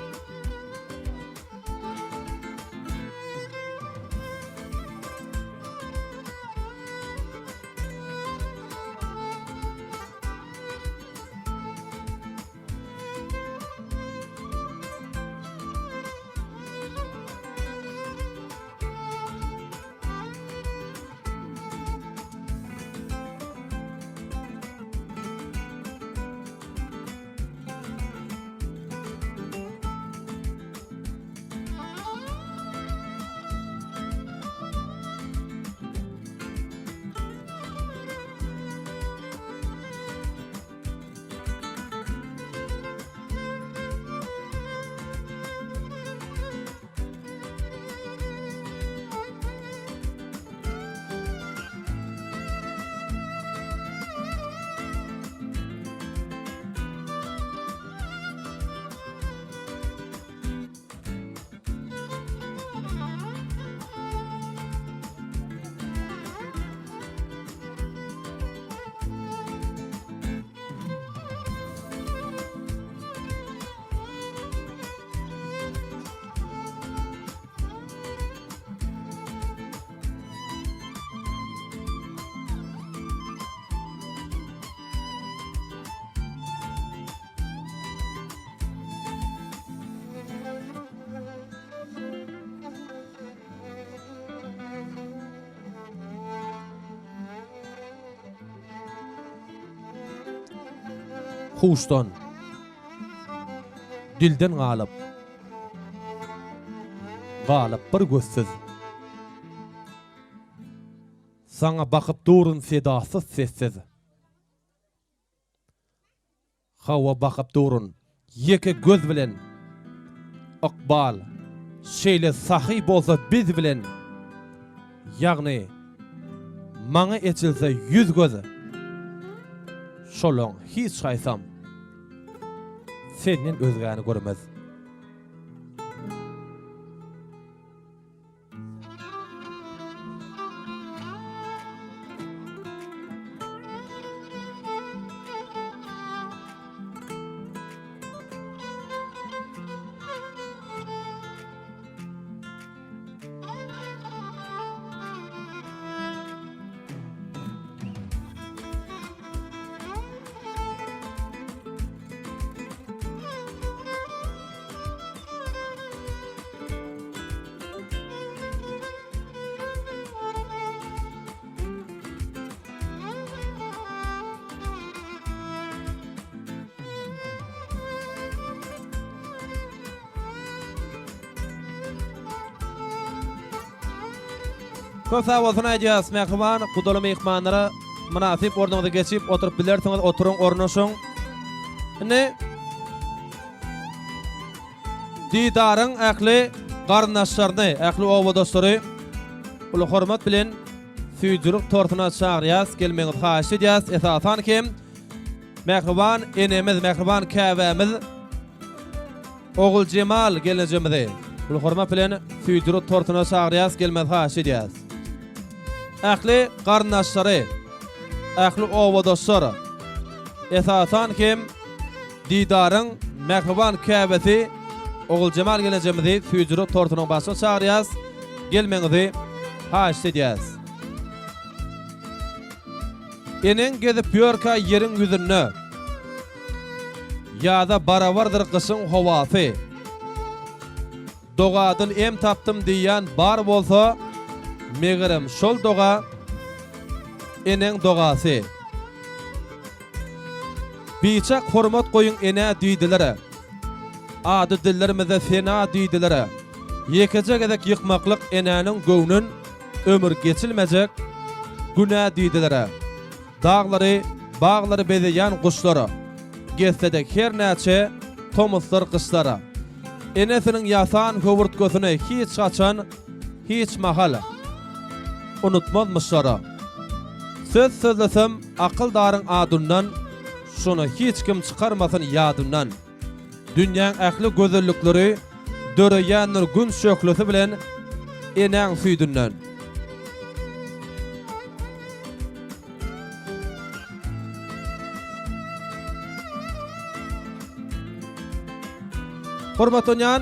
Huşdan, dilden galyp, galyp bir gözsüz. Saňa bakyp durun sedasyz sessiz. Hawa bakyp durun ýeke göz bilen. Ykbal şeýle sahy bolsa biz bilen. Ýagny maňa eçilse ýüz göz. Şolaň hiç haýsam senden özgäni görmez. Köp sag bolsun aýdýas mähriban gudaly myhmanlara mynasyp ornuňyza geçip oturyp bilersiňiz oturyň ornaşyň. Indi Didaryň ähli garyndaşlaryny, ähli obadaşlary uly hormat bilen süýjülik tortuna çagyrýas, gelmegiňizi haýyş edýäs. Esasan hem mähriban enemiz, mähriban käbämiz Oguljemal gelnejemizi uly hormat bilen süýjülik tortuna çagyrýas, gelmegi haýyş edýäs. Ähli garyndaşlary, ähli obadaşlar, esasan hem Didaryň mähriban käbesi Oguljemal gelnejemizi süýjülik tortunyň başyna çagyrýas, gelmegiňizi haýyşt edýäs. Eneň gezip ýörkä ýeriň ýüzünde. Ýaza barabardyr gyşyň howasy. Dogadan em tapdym diýýän bar bolsa, megerem şol doga eneň dogasy. Biçak hormat goýuň enä diýdiler. Ady dillermizde sena diýdiler. Ýekeje gezek ýykmaklyk enäniň göwnün ömür geçilmejek günä diýdiler. Daglary, baglary bezeýän guşlara, Gezse-de her näçe tomusdyr gyşlara. Enesiniň ýasan höwürtgesini hiç haçan, hiç mahal unutmazmyşlara. Söz sözlesem akyldaryň adyndan, Şuny hiç kim çykarmasyn ýadyndan. Dünýäň ähli gözellikleri döreýändir gün şöhlesi bilen enäň süýdünden. Hormatlanýan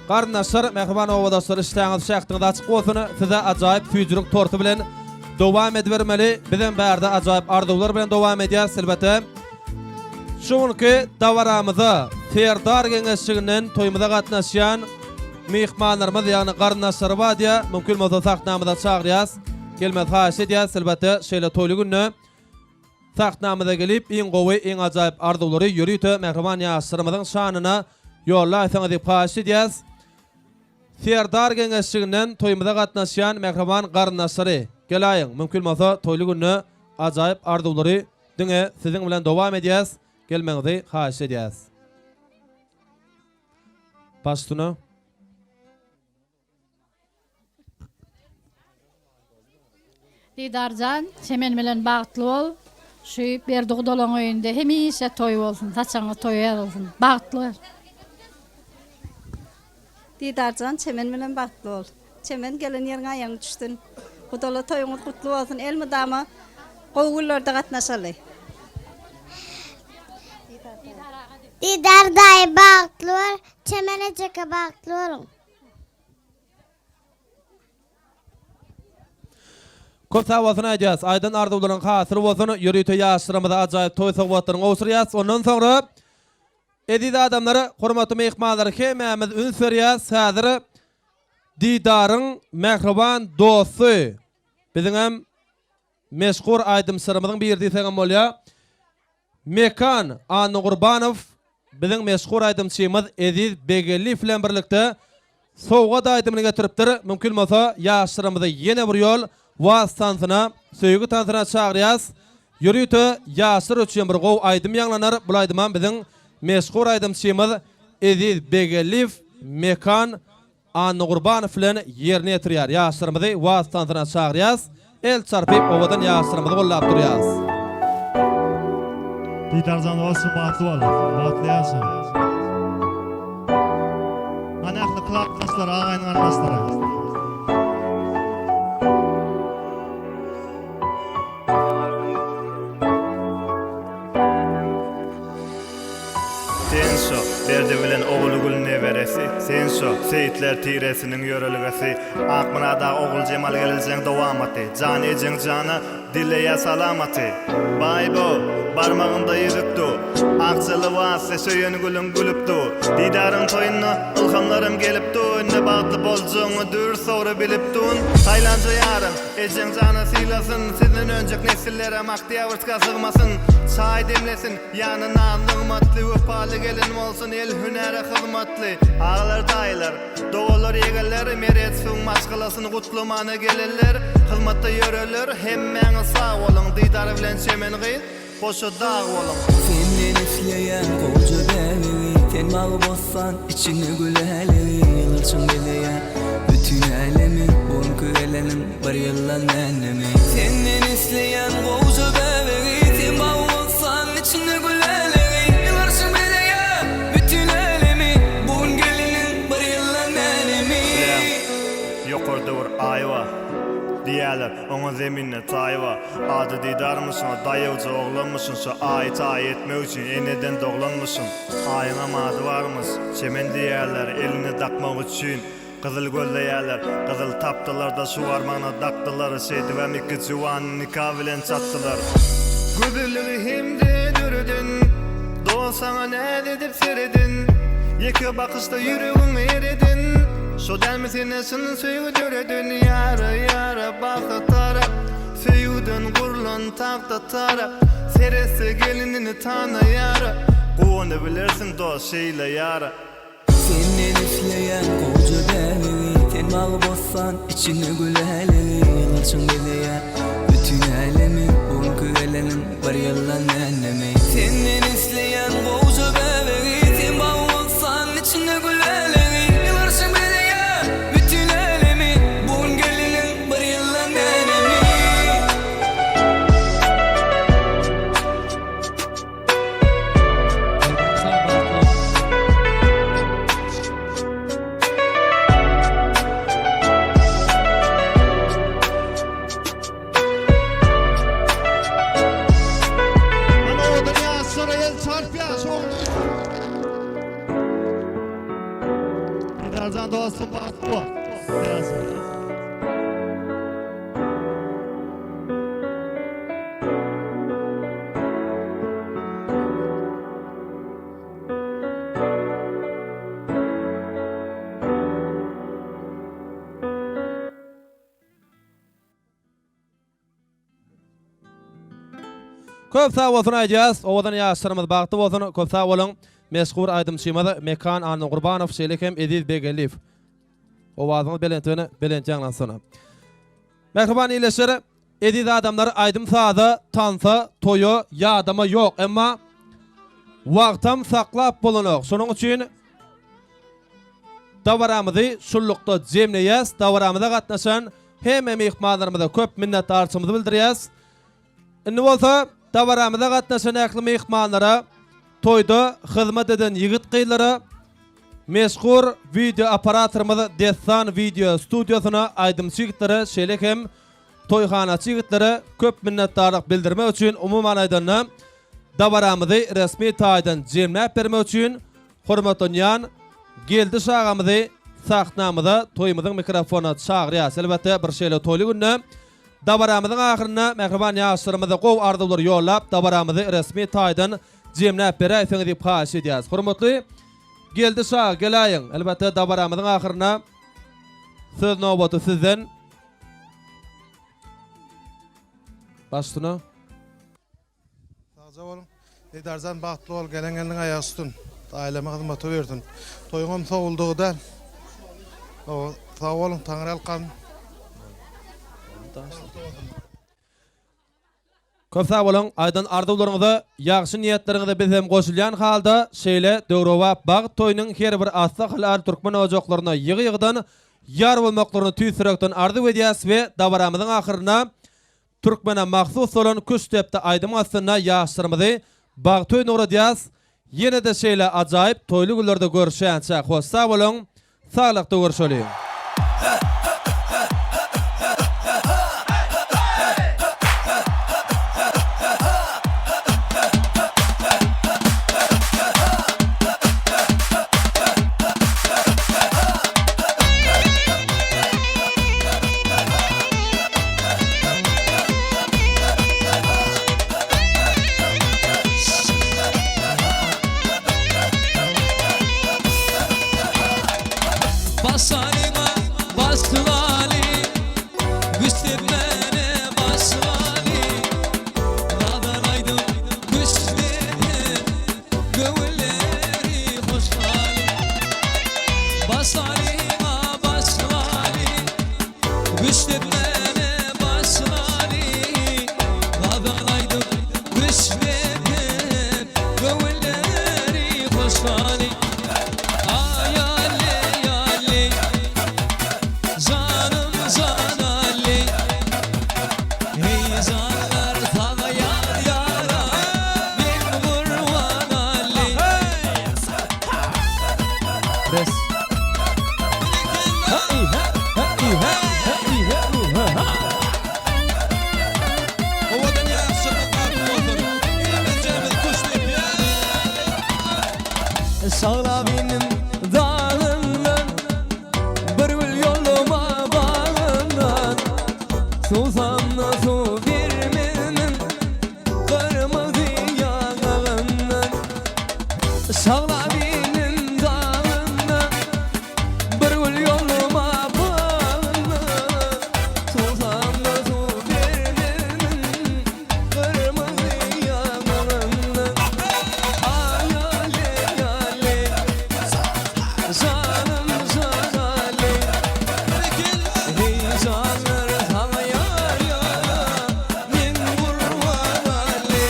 garyndaşlar, mähriban obadaşlar, işdäňiz, şähdiňiz açyk bolsun. Size ajaýyp süýjülik torty bilen dowam edibermeli. Bizem bärde ajaýyp arzuwlar bilen dowam edýäris, elbetde. Şu günki dabaramyza Serdar geňeşliginden toýumyza gatnaşýan myhmanlarymyz, ýagny garyndaşlary bar diýýär. Mümkin bolsa sahnamyza çagyrýas. Gelmegi haýyş edýäris. Elbetde, şeýle toýly günde sahnamyza gelip, iň gowy, iň ajaýyp arzuwlary ýörite mähriban ýaşlarymyzyň şanyna ýollaýsaňyz diýip haýyş edýäris. Serdar geňeşliginden toýumyza gatnaşýan mähriban garyndaşlary, geläýiň, mümkin bolsa toýly günde ajaýyp arzuwlary Diňe siziň bilen dowam edýäs, gelmegiňizi haýyş edýäs. Baş üstüne. Didarjan, Çemen bilen bagtly bol. Şu Berdi gudalaň öýünde hemişe toý bolsun, saçagyňyz toýa ýazylsyn. Bagtly bol. Didarjan Çemen bilen bagtly bol. Çemen gelen ýeriňe aýagyň düşsün. Gudala toýuňyz gutly bolsun elmydama gowy günlerde gatnaşaly. Didar daýy bagtly bol Çemen ejeke bagtly boluň. Köp sag bolsun aýdýas. Aýdan arzuwlaryň hasyl bolsun. Ýörite ýaşlarymyza ajaýyp toý sowgatlaryny gowşurýas. Ondan soňra Eziz adamlar, hormatly myhmanlar hemmämiz üns berýäs, häzir Didaryň mähriban dosty, biziňem meşhur aýdymçylarymyzyň biri diýseňem bolýar, Mekan Annagurbanow biziň meşhur aýdymçymyz Eziz Begelliýew bilen birlikde Sowgat aýdymyny getiripdir. Mümkin bolsa ýaşlarymyzy ýene bir ýol wals tansyna, söýgi tansyna çagyrýas. Ýörite ýaşlar üçin bir gowy aýdym ýaňlanar. Bul aýdymam biziň meşhur aýdymçymyz Eziz Begelliýew, Mekan Annagurbanow bilen ýerine ýetirýär. Ýaşlarymyzy wals tansyna çagyrýas. El çarpyp owadan ýaşlarymyzy gollap durýas. Didarjan dostum bagtly bol, bagtly ýaşa. Hany ähli klasdaşlar, agaýyn garyndaşlar. Sen şo, Berdi bilen Ogulgül neberesi, Sen şo, Seýitler tiresiniň ýörelgesi, Akmyrat aga Oguljemal gelinjeň dowamaty, Jan ejeň jana dileýär salamaty. Baý-bo, barmagynda ýüzük du, Akja lybasly söýen gülüň gülüp du. Didaryň toýunda ylhamlarym gelip du, Indi bagtly boljagyňy dürs dogry bilip dun. Saýlanja ýaryň, ejeň jana sylasyn, Sizden önjek nesillerem oktýabrska sygmasyn. Çaý demlesin, ýany nan nygmatly, wepaly. Wepaly gelin bolsun el hünäre hyzmatly. Agalar daýylar, doganlar ýegenler Meretsowyň maşgalasyny gutlamana gelenler, hyzmatda ýörenler hemmäňiz sag boluň Didar bilen Çemen gyz goşa dag boluň. Senden isleýän goja bäbegi Sen bagy bossan içinde gül älegi Ýylgyrşyň bezeýär bütin älemi Bu günki geleniň bir ýyldan dändimi Senden isleýän goja bäbegi Sen bagy bossan içinde gül älegi Ýylgyrşyň bezeýär bütin älemi Bu gün geleniň bir ýyldan dänemi Bilýän, ýokarda bir Aý bar. Diýýärler, oňa zeminde taý bar. Ady Didarmyşyn, o daýawja oglanmyşyn, şo Aýy taý etmek üçin eneden doglanmyşyn. Aýyňam ady barmyş, Çemen diýýärler, eline dakmak üçin gyzyl gözleýärler. Gyzyl tapdylar-da, şu barmagyna dakdylar, şeýdibem iki juwany nika bilen çatdylar. Gözelligi hem-de döreden, Dost saňa näz edip sereden, Ýeke bakyşda ýüregiňi ereden, Şo dälmi sende çyn söýgi döreden, Ýara, ýara, bagta tarap, Söýgüden gurlan tagta tarap, Seretse gelinini tanaýar, Guwanybilersiň dost şeýle ýara. Senden isleýän goja bäbegi Sen bagy bossan içinde gül älegi Ýylgyrşyň bezeýär bütin älemi Bu günki geleniň bir ýyldan dändimi Senden isleýän goja bäbegi Sen bagy bossan içinde gül älegi Ýylgyrşyň bezeýär bütin älemi Bu gün geleniň bir ýyldan dänemi. Ana owadan ýaşlara el çarpýar şo. Didarjan dostum bagtly bol. Köp sag bolsun aýdýas. Owadan ýaşlarymyz bagtly bolsun. Köp sag boluň. Meşhur aýdymçymyz Mekan Annagurbanow şeýle hem Eziz Begeldiýew. Owazyňyz belentden belent ýaňlansyn. Mähriban ildeşler, eziz adamlar aýdym-saza, tansa, toýa ýadama ýok, emma wagtam saklap bolanok. Şonuň üçin dabaramyzy şunlukda jemleýäs. Dabaramyza gatnaşan hemme myhmanlarymyza köp minnetdarçylygymyzy bildirýäs. Indi bolsa dabaramyza gatnaşan ähli myhmanlara, toýda hyzmat eden ýigit-gyzlara, meşhur wideo operatorymyz Dessan wideo studiýasyna, aýdymçy ýigitlere, şeýle hem toýhanaçy ýigitlere köp minnetdarlyk bildirmek üçin, umuman aýdanda, dabaramyzy resmi taýdan jemläp bermek üçin hormatlanýan Geldi şagamyzy sahnamyza, toýumyzyň mikrofonyna çagyrýas. Elbetde, bir şeýle toýly günde Dabaramyzyň ahyrynda mähriban ýaşlarymyza gowy arzuwlar ýollap, dabaramyzy resmi taýdan jemläp beräýseňiz diýip haýyş edýäris. Hormatly Geldi şa, geläýiň. Elbetde, dabaramyzyň ahyrynda söz nobaty sizden. Baş üstüne. Sagja boluň. Didarjan bagtly bol, gelen gelniň aýagy üstün. Aileme hyzmata bersin. Toýuňam sowuldygy däl. Sag boluň, Taňryýalkasyn. Köp sag boluň, aýdan arzuwlaryňyza, ýagşy niýetleriňize biz hem goşulýan halda şeýle döwrebap bagt toýunyň her bir asly halal türkmen ojaklaryna ýygy-ýygydan ýar bolmaklaryny tüýs ýürekden arzuw edýäs we dabaramyzyň ahyrynda Türkmene mahsus bolan küştdepdi aýdymyň astynda ýaşlarymyzy bagt öýüne ugradýas. Ýene-de şeýle ajaýyp toýly günlerde görüşýänçäk hoş sag boluň, saglykda görüşeliň. Başaryma başlali Güçlenmene başlali Nadan aýdym güçlenen Göwünler. Hoşlany Aý Ally Ally Janym jan Ally Heý janlar saňa ýar ýara Men gurban Ally. Bes. Owadan ýaşlarymyz bagtly bolsun. Eýmenjämiz küşt depýär. Şaglabiniň dagyndan Bir gül ýollama bagyndan Suwsamda suw bermezmiň Gyrmyzy ýaňagyndan Şaglabiniň dagyndan Bir gül ýollama bagyndan Suwsamda suw bermezmiň Gyrmyzy ýaňagyndan Aý aleý aleý Janym jan aleý Heý janlar saňa ýar ýara Men gurban aleý.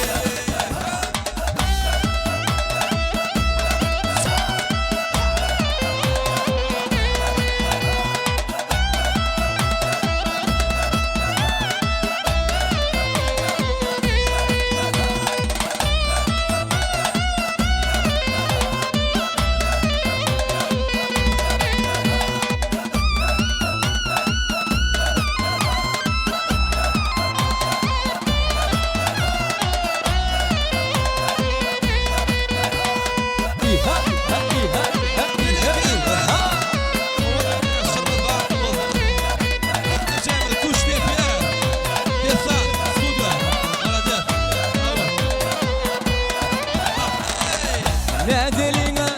Nädeliň-ä,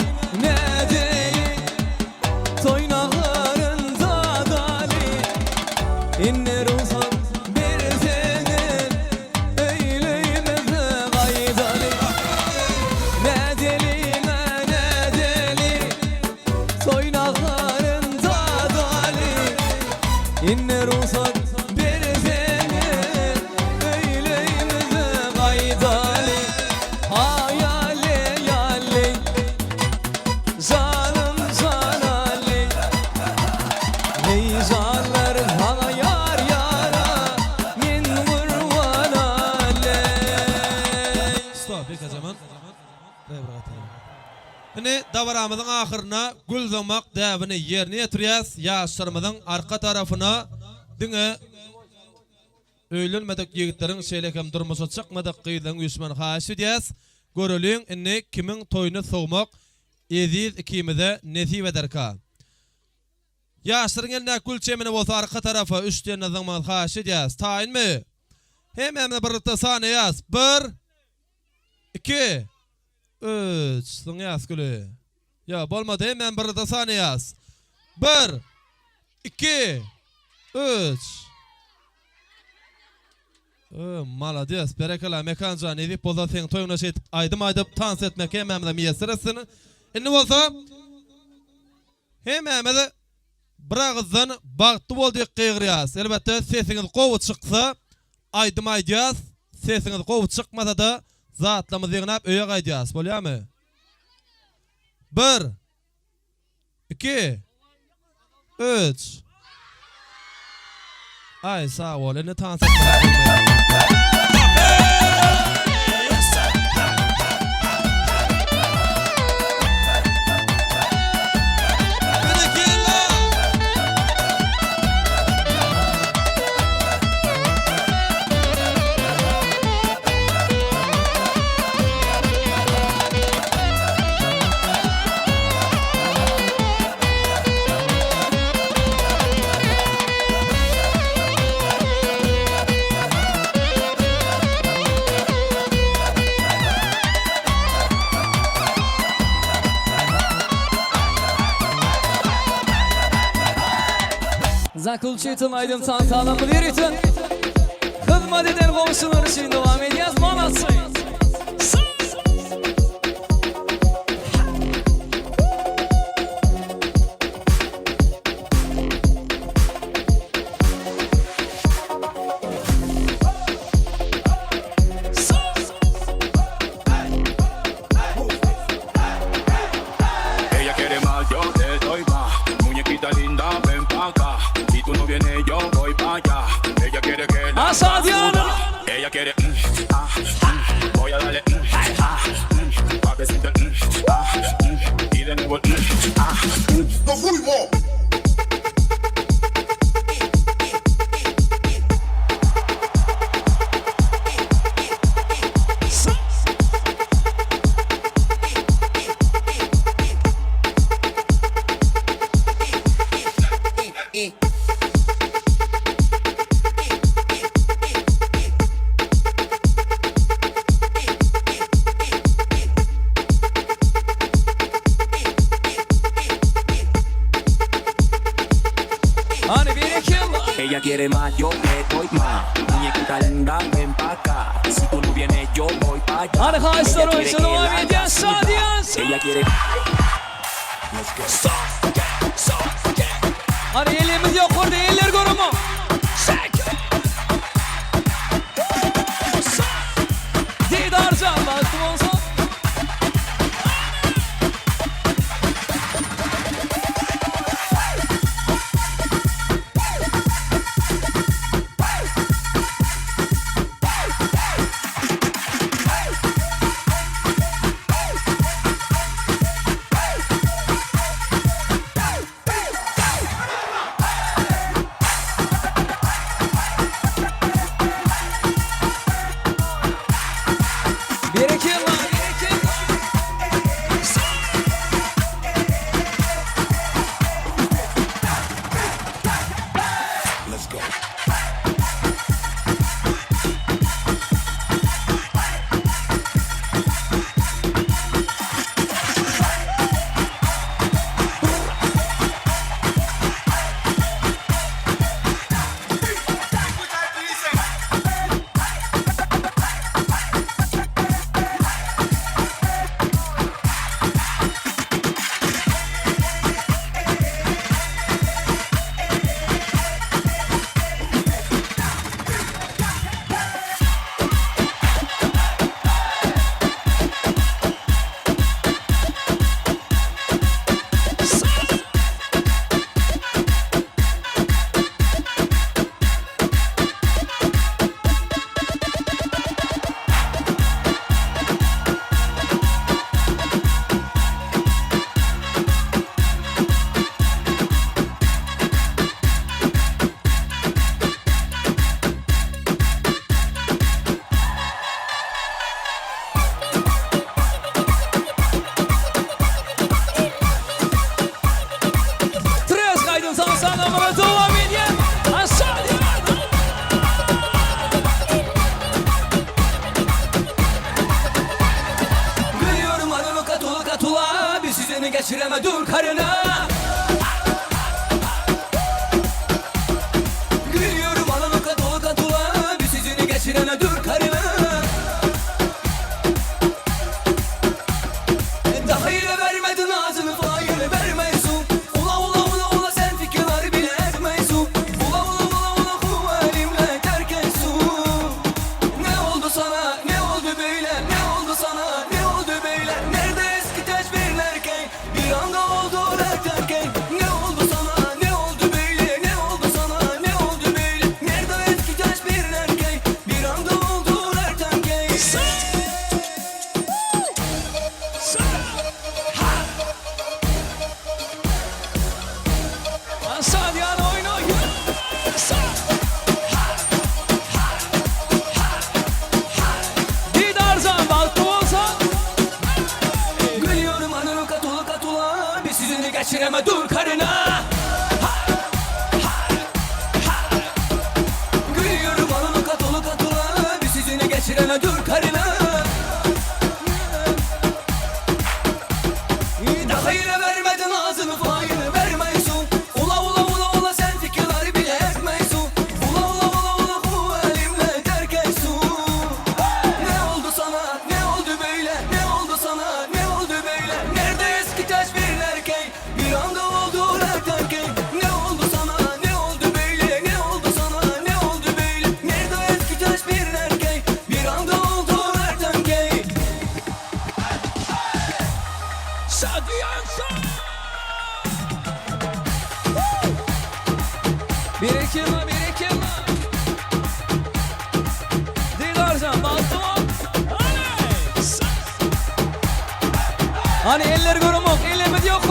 nädeli, toý naharyn dadaly, Indi rugsat berseňiz, öýlümize gaýdaly. Nädeliň-ä, nädeli, toý naharyn dadaly, Indi rugsat berseňiz, öýlümize gaýdaly. Aý aleý aleý, janym jan aleý, Heý janlar saňa ýar ýara, men gurban aleý. Stop Bekajaman. Däý bir gaty. Indi dabaramyzyň ahyrynda gül zyňmak däbini ýerine ýetirýäs. Ýaşlarymyzyň arka tarapyna diňe Öýlenmedik ýigitleriň şeýle hem durmuşa çykmadyk gyzlaryň üýşmegini haýyş edýäs. Göreliň indi kimiň toýuny sowmak Eziz ikimize nesip ederka. Ýaşlaryň elindäki gül çemeni bolsa arka tarapa üç diýende zyňmagyňyzy haýyş edýäs. Taýynmy? Hemmämiz birlikde sanaýas. Bir. Iki. Üç. Zyňýas güli. Ýok, bolmady. Hemmämiz birlikde sanaýas. Bir. Iki. Üç. Ö, malades, berekella Mekanjan, nesip bolsa seň toýuňda şeýdip aýdym aýdyp, tans etmek hemmämize miýesser etsin. Indi bolsa hemmämiz bir agyzdan bagtly bol diýip gygyrýas. Elbetde sesiňiz gowy çyksa aýdym aýdýas, sesiňiz gowy çykmasa-da zatlarymyzy ýygnap öýe gaýdýas. Bolýamy? Bir. Iki. Üç. Aý sag bol indi tans etmesek bolmaýar. Zaklçytyn aýdym tantanamyz ýörite hyzmat eden goňşular üçin dowam edýäs. Molodцы! Hany berekella. Ella quiere más, yo le doy más. Muñequita linda, ven pa' acá. Si tú no vienes, yo voy pa' allá. Hany haýyşlar Ella quiere oýunça que dowam la edýär. haga Şadyýan. sudar. Ella quiere. Hany elimiz ýokarda eller görümo. Didarjan bagtly bolsun. Berekella, berekella. Let's go. Tres gaýdym saz-sanamyzy dowam edýär. Aşaly! Gülüyorum anamı katula katula Bir süzeni geçireme dur karına Gülüyorum anamı katula katula Bir süzeni geçirene dur karına Daha ile vermedin ağzını faili vermeysun Ula ula ula ula sen fikirler bile etmeysun Ula ula ula ula huvalimle terk etsun Ne oldu sana ne oldu böyle ne oldu sana ne oldu böyle Nerede eski tecbirler key bir anda oldu erken Ne oldu sana ne oldu böyle ne oldu sana ne oldu böyle Nerede eski tecbirler key bir anda oldu erken Şadyana oýna Didarjan bagtly bolsun. Gülüyorum ananı katula katula Bir süzünü geçireme dur karına Ha, ha, ha. Gülüyorum ananı katula katula Bir süzünü geçireme dur karına Daha yine vermedin ağzını faili vermeysun Ula ula ula ula sen fikirleri bile etmeysun Ula ula ula ula huvalimle terk etsun Ne oldu sana ne oldu böyle ne oldu sana ne oldu böyle Nerede eski tecbirler key bir anda oldu erken Ne oldu sana ne oldu böyle ne oldu sana ne oldu böyle Nerede eski tecbirler key bir anda oldu erken Şadyana. Berekella, berekella. Didarjan bagtly bol. Hany! Hany eller göremok, elimiz ýok.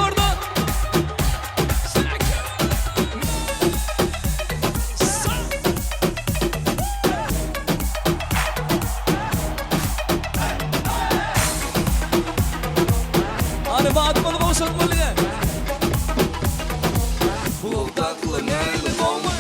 Şol bolýa. Blokdakly näli gowmy?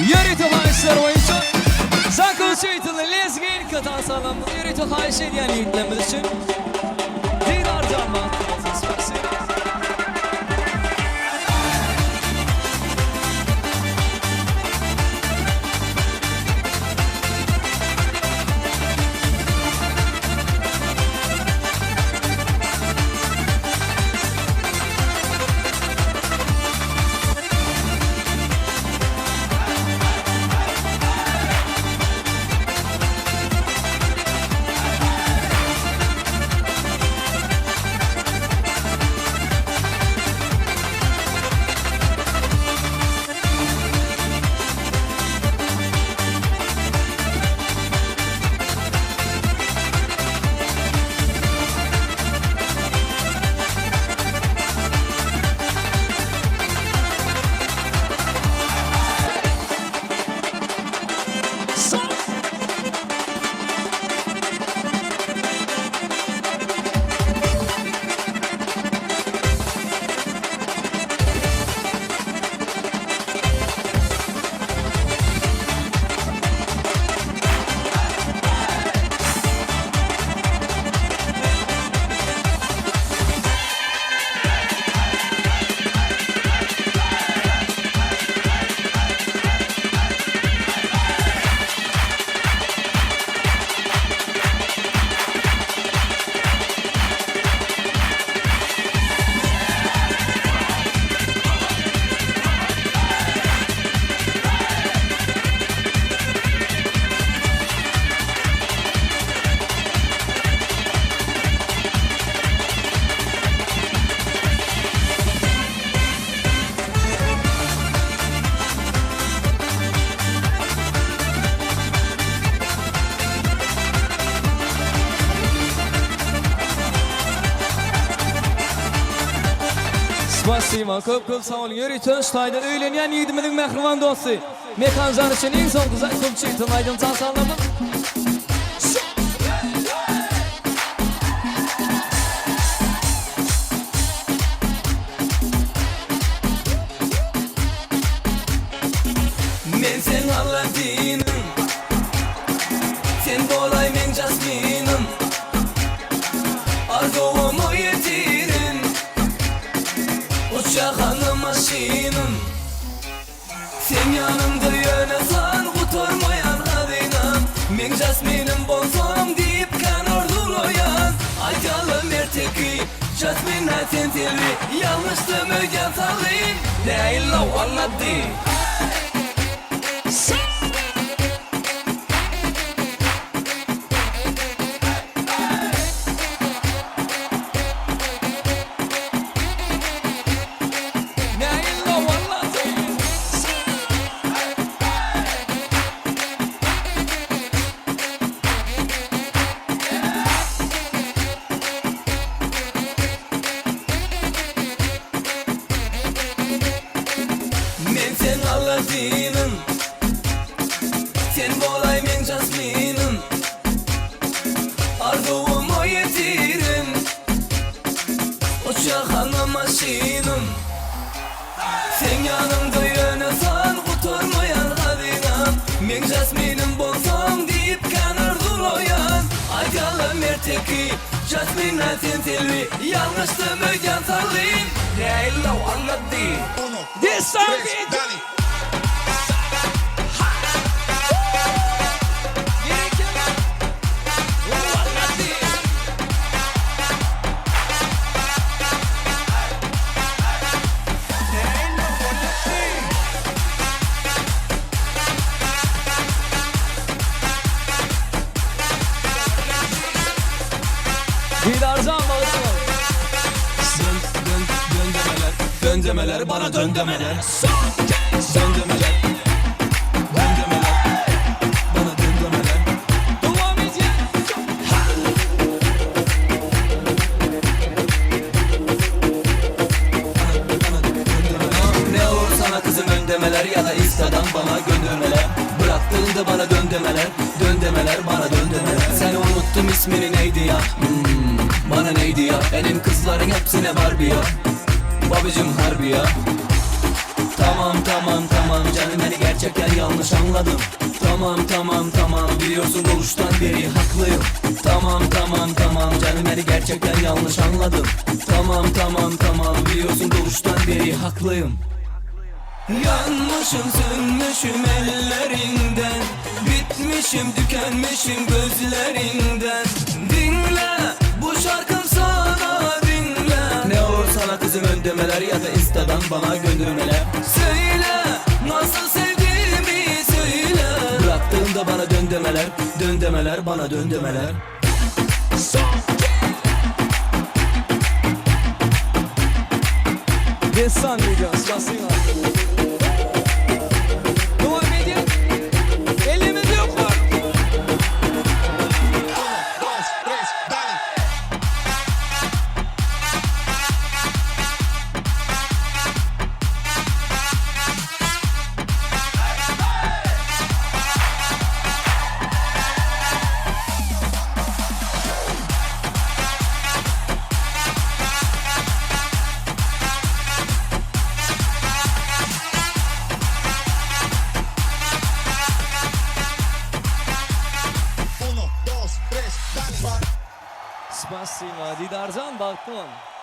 Ýörite haýyşlar boýunça Zakuçitli lezginka tansalamyz ýörite haýyş edýän ýigitlerimiz üçin Didar jan bagtly bolsun spasiba. Spasiba köp köp sag boluň ýörite şu taýda öýlenýän ýigidimiziň mähriban dosty Mekanjan üçin iň soňky zaýkumçy aýdym saz çaldyrdyk. Men seň Aladdiniň Sen bolaý meň Jasminim Arzuwyma ýetirin Uçýa. Uçýa maşynym. Seň ýanyňda ýöne san gutarmaýan hazynam. Meň Jasminim bolsaň diýip kän arzuwlaýan. Aýdýarlar erteki, Jasmin-ä sen Selbi. Ýalňyşdym öýdýän salym, Näil-ow Alladdy. Men seň Aladdiniň Sen bolaý meň Jasminim Arzuwyma ýetirin Uçýar hana maşynym Seň ýanyňda ýöne san gutarmaýan hazynam Meň Jasminim bolsaň diýip kän arzuwlaýan Aýdýarlar erteki Jasmine sen Selbi Ýalňyşdym öýdýän salgym Näil-ow Alladdy Dessan beýik. Didarjan bagtly bol. Dön dön dön demeler Dön demeler bana dön demeler Dön demeler Dön demeler Bana dön demeler Dowam edýär. Ne olur sana kızım ön demeler ya da instadan bana göndermeler Bıraktığında bana dön demeler Dön demeler bana dön demeler Sen unuttum ismini neydi ya hmm, Bana neydi ya Benim kızların hepsine Barbie ya Babacım harbi ya Tamam tamam tamam canım beni gerçekten yanlış anladın Tamam tamam tamam biliyorsun doğuştan beri haklıyım Tamam tamam tamam canım beni gerçekten yanlış anladın Tamam tamam tamam biliyorsun doğuştan beri haklıyım Yanmışım sönmüşüm ellerinden Bitmişim tükenmişim gözlerinden Dinle bu şarkım sana dinle Ne olur sana kızım ön demeler ya da instadan bana göndermeler Söyle nasıl sevdiğimi söyle Bıraktığında bana dön demeler Dön demeler bana dön demeler Dessan diýýär, Spasiba. Dowam edýär. Elimiz ýokary. Spasiba Didarjan bagtly bol.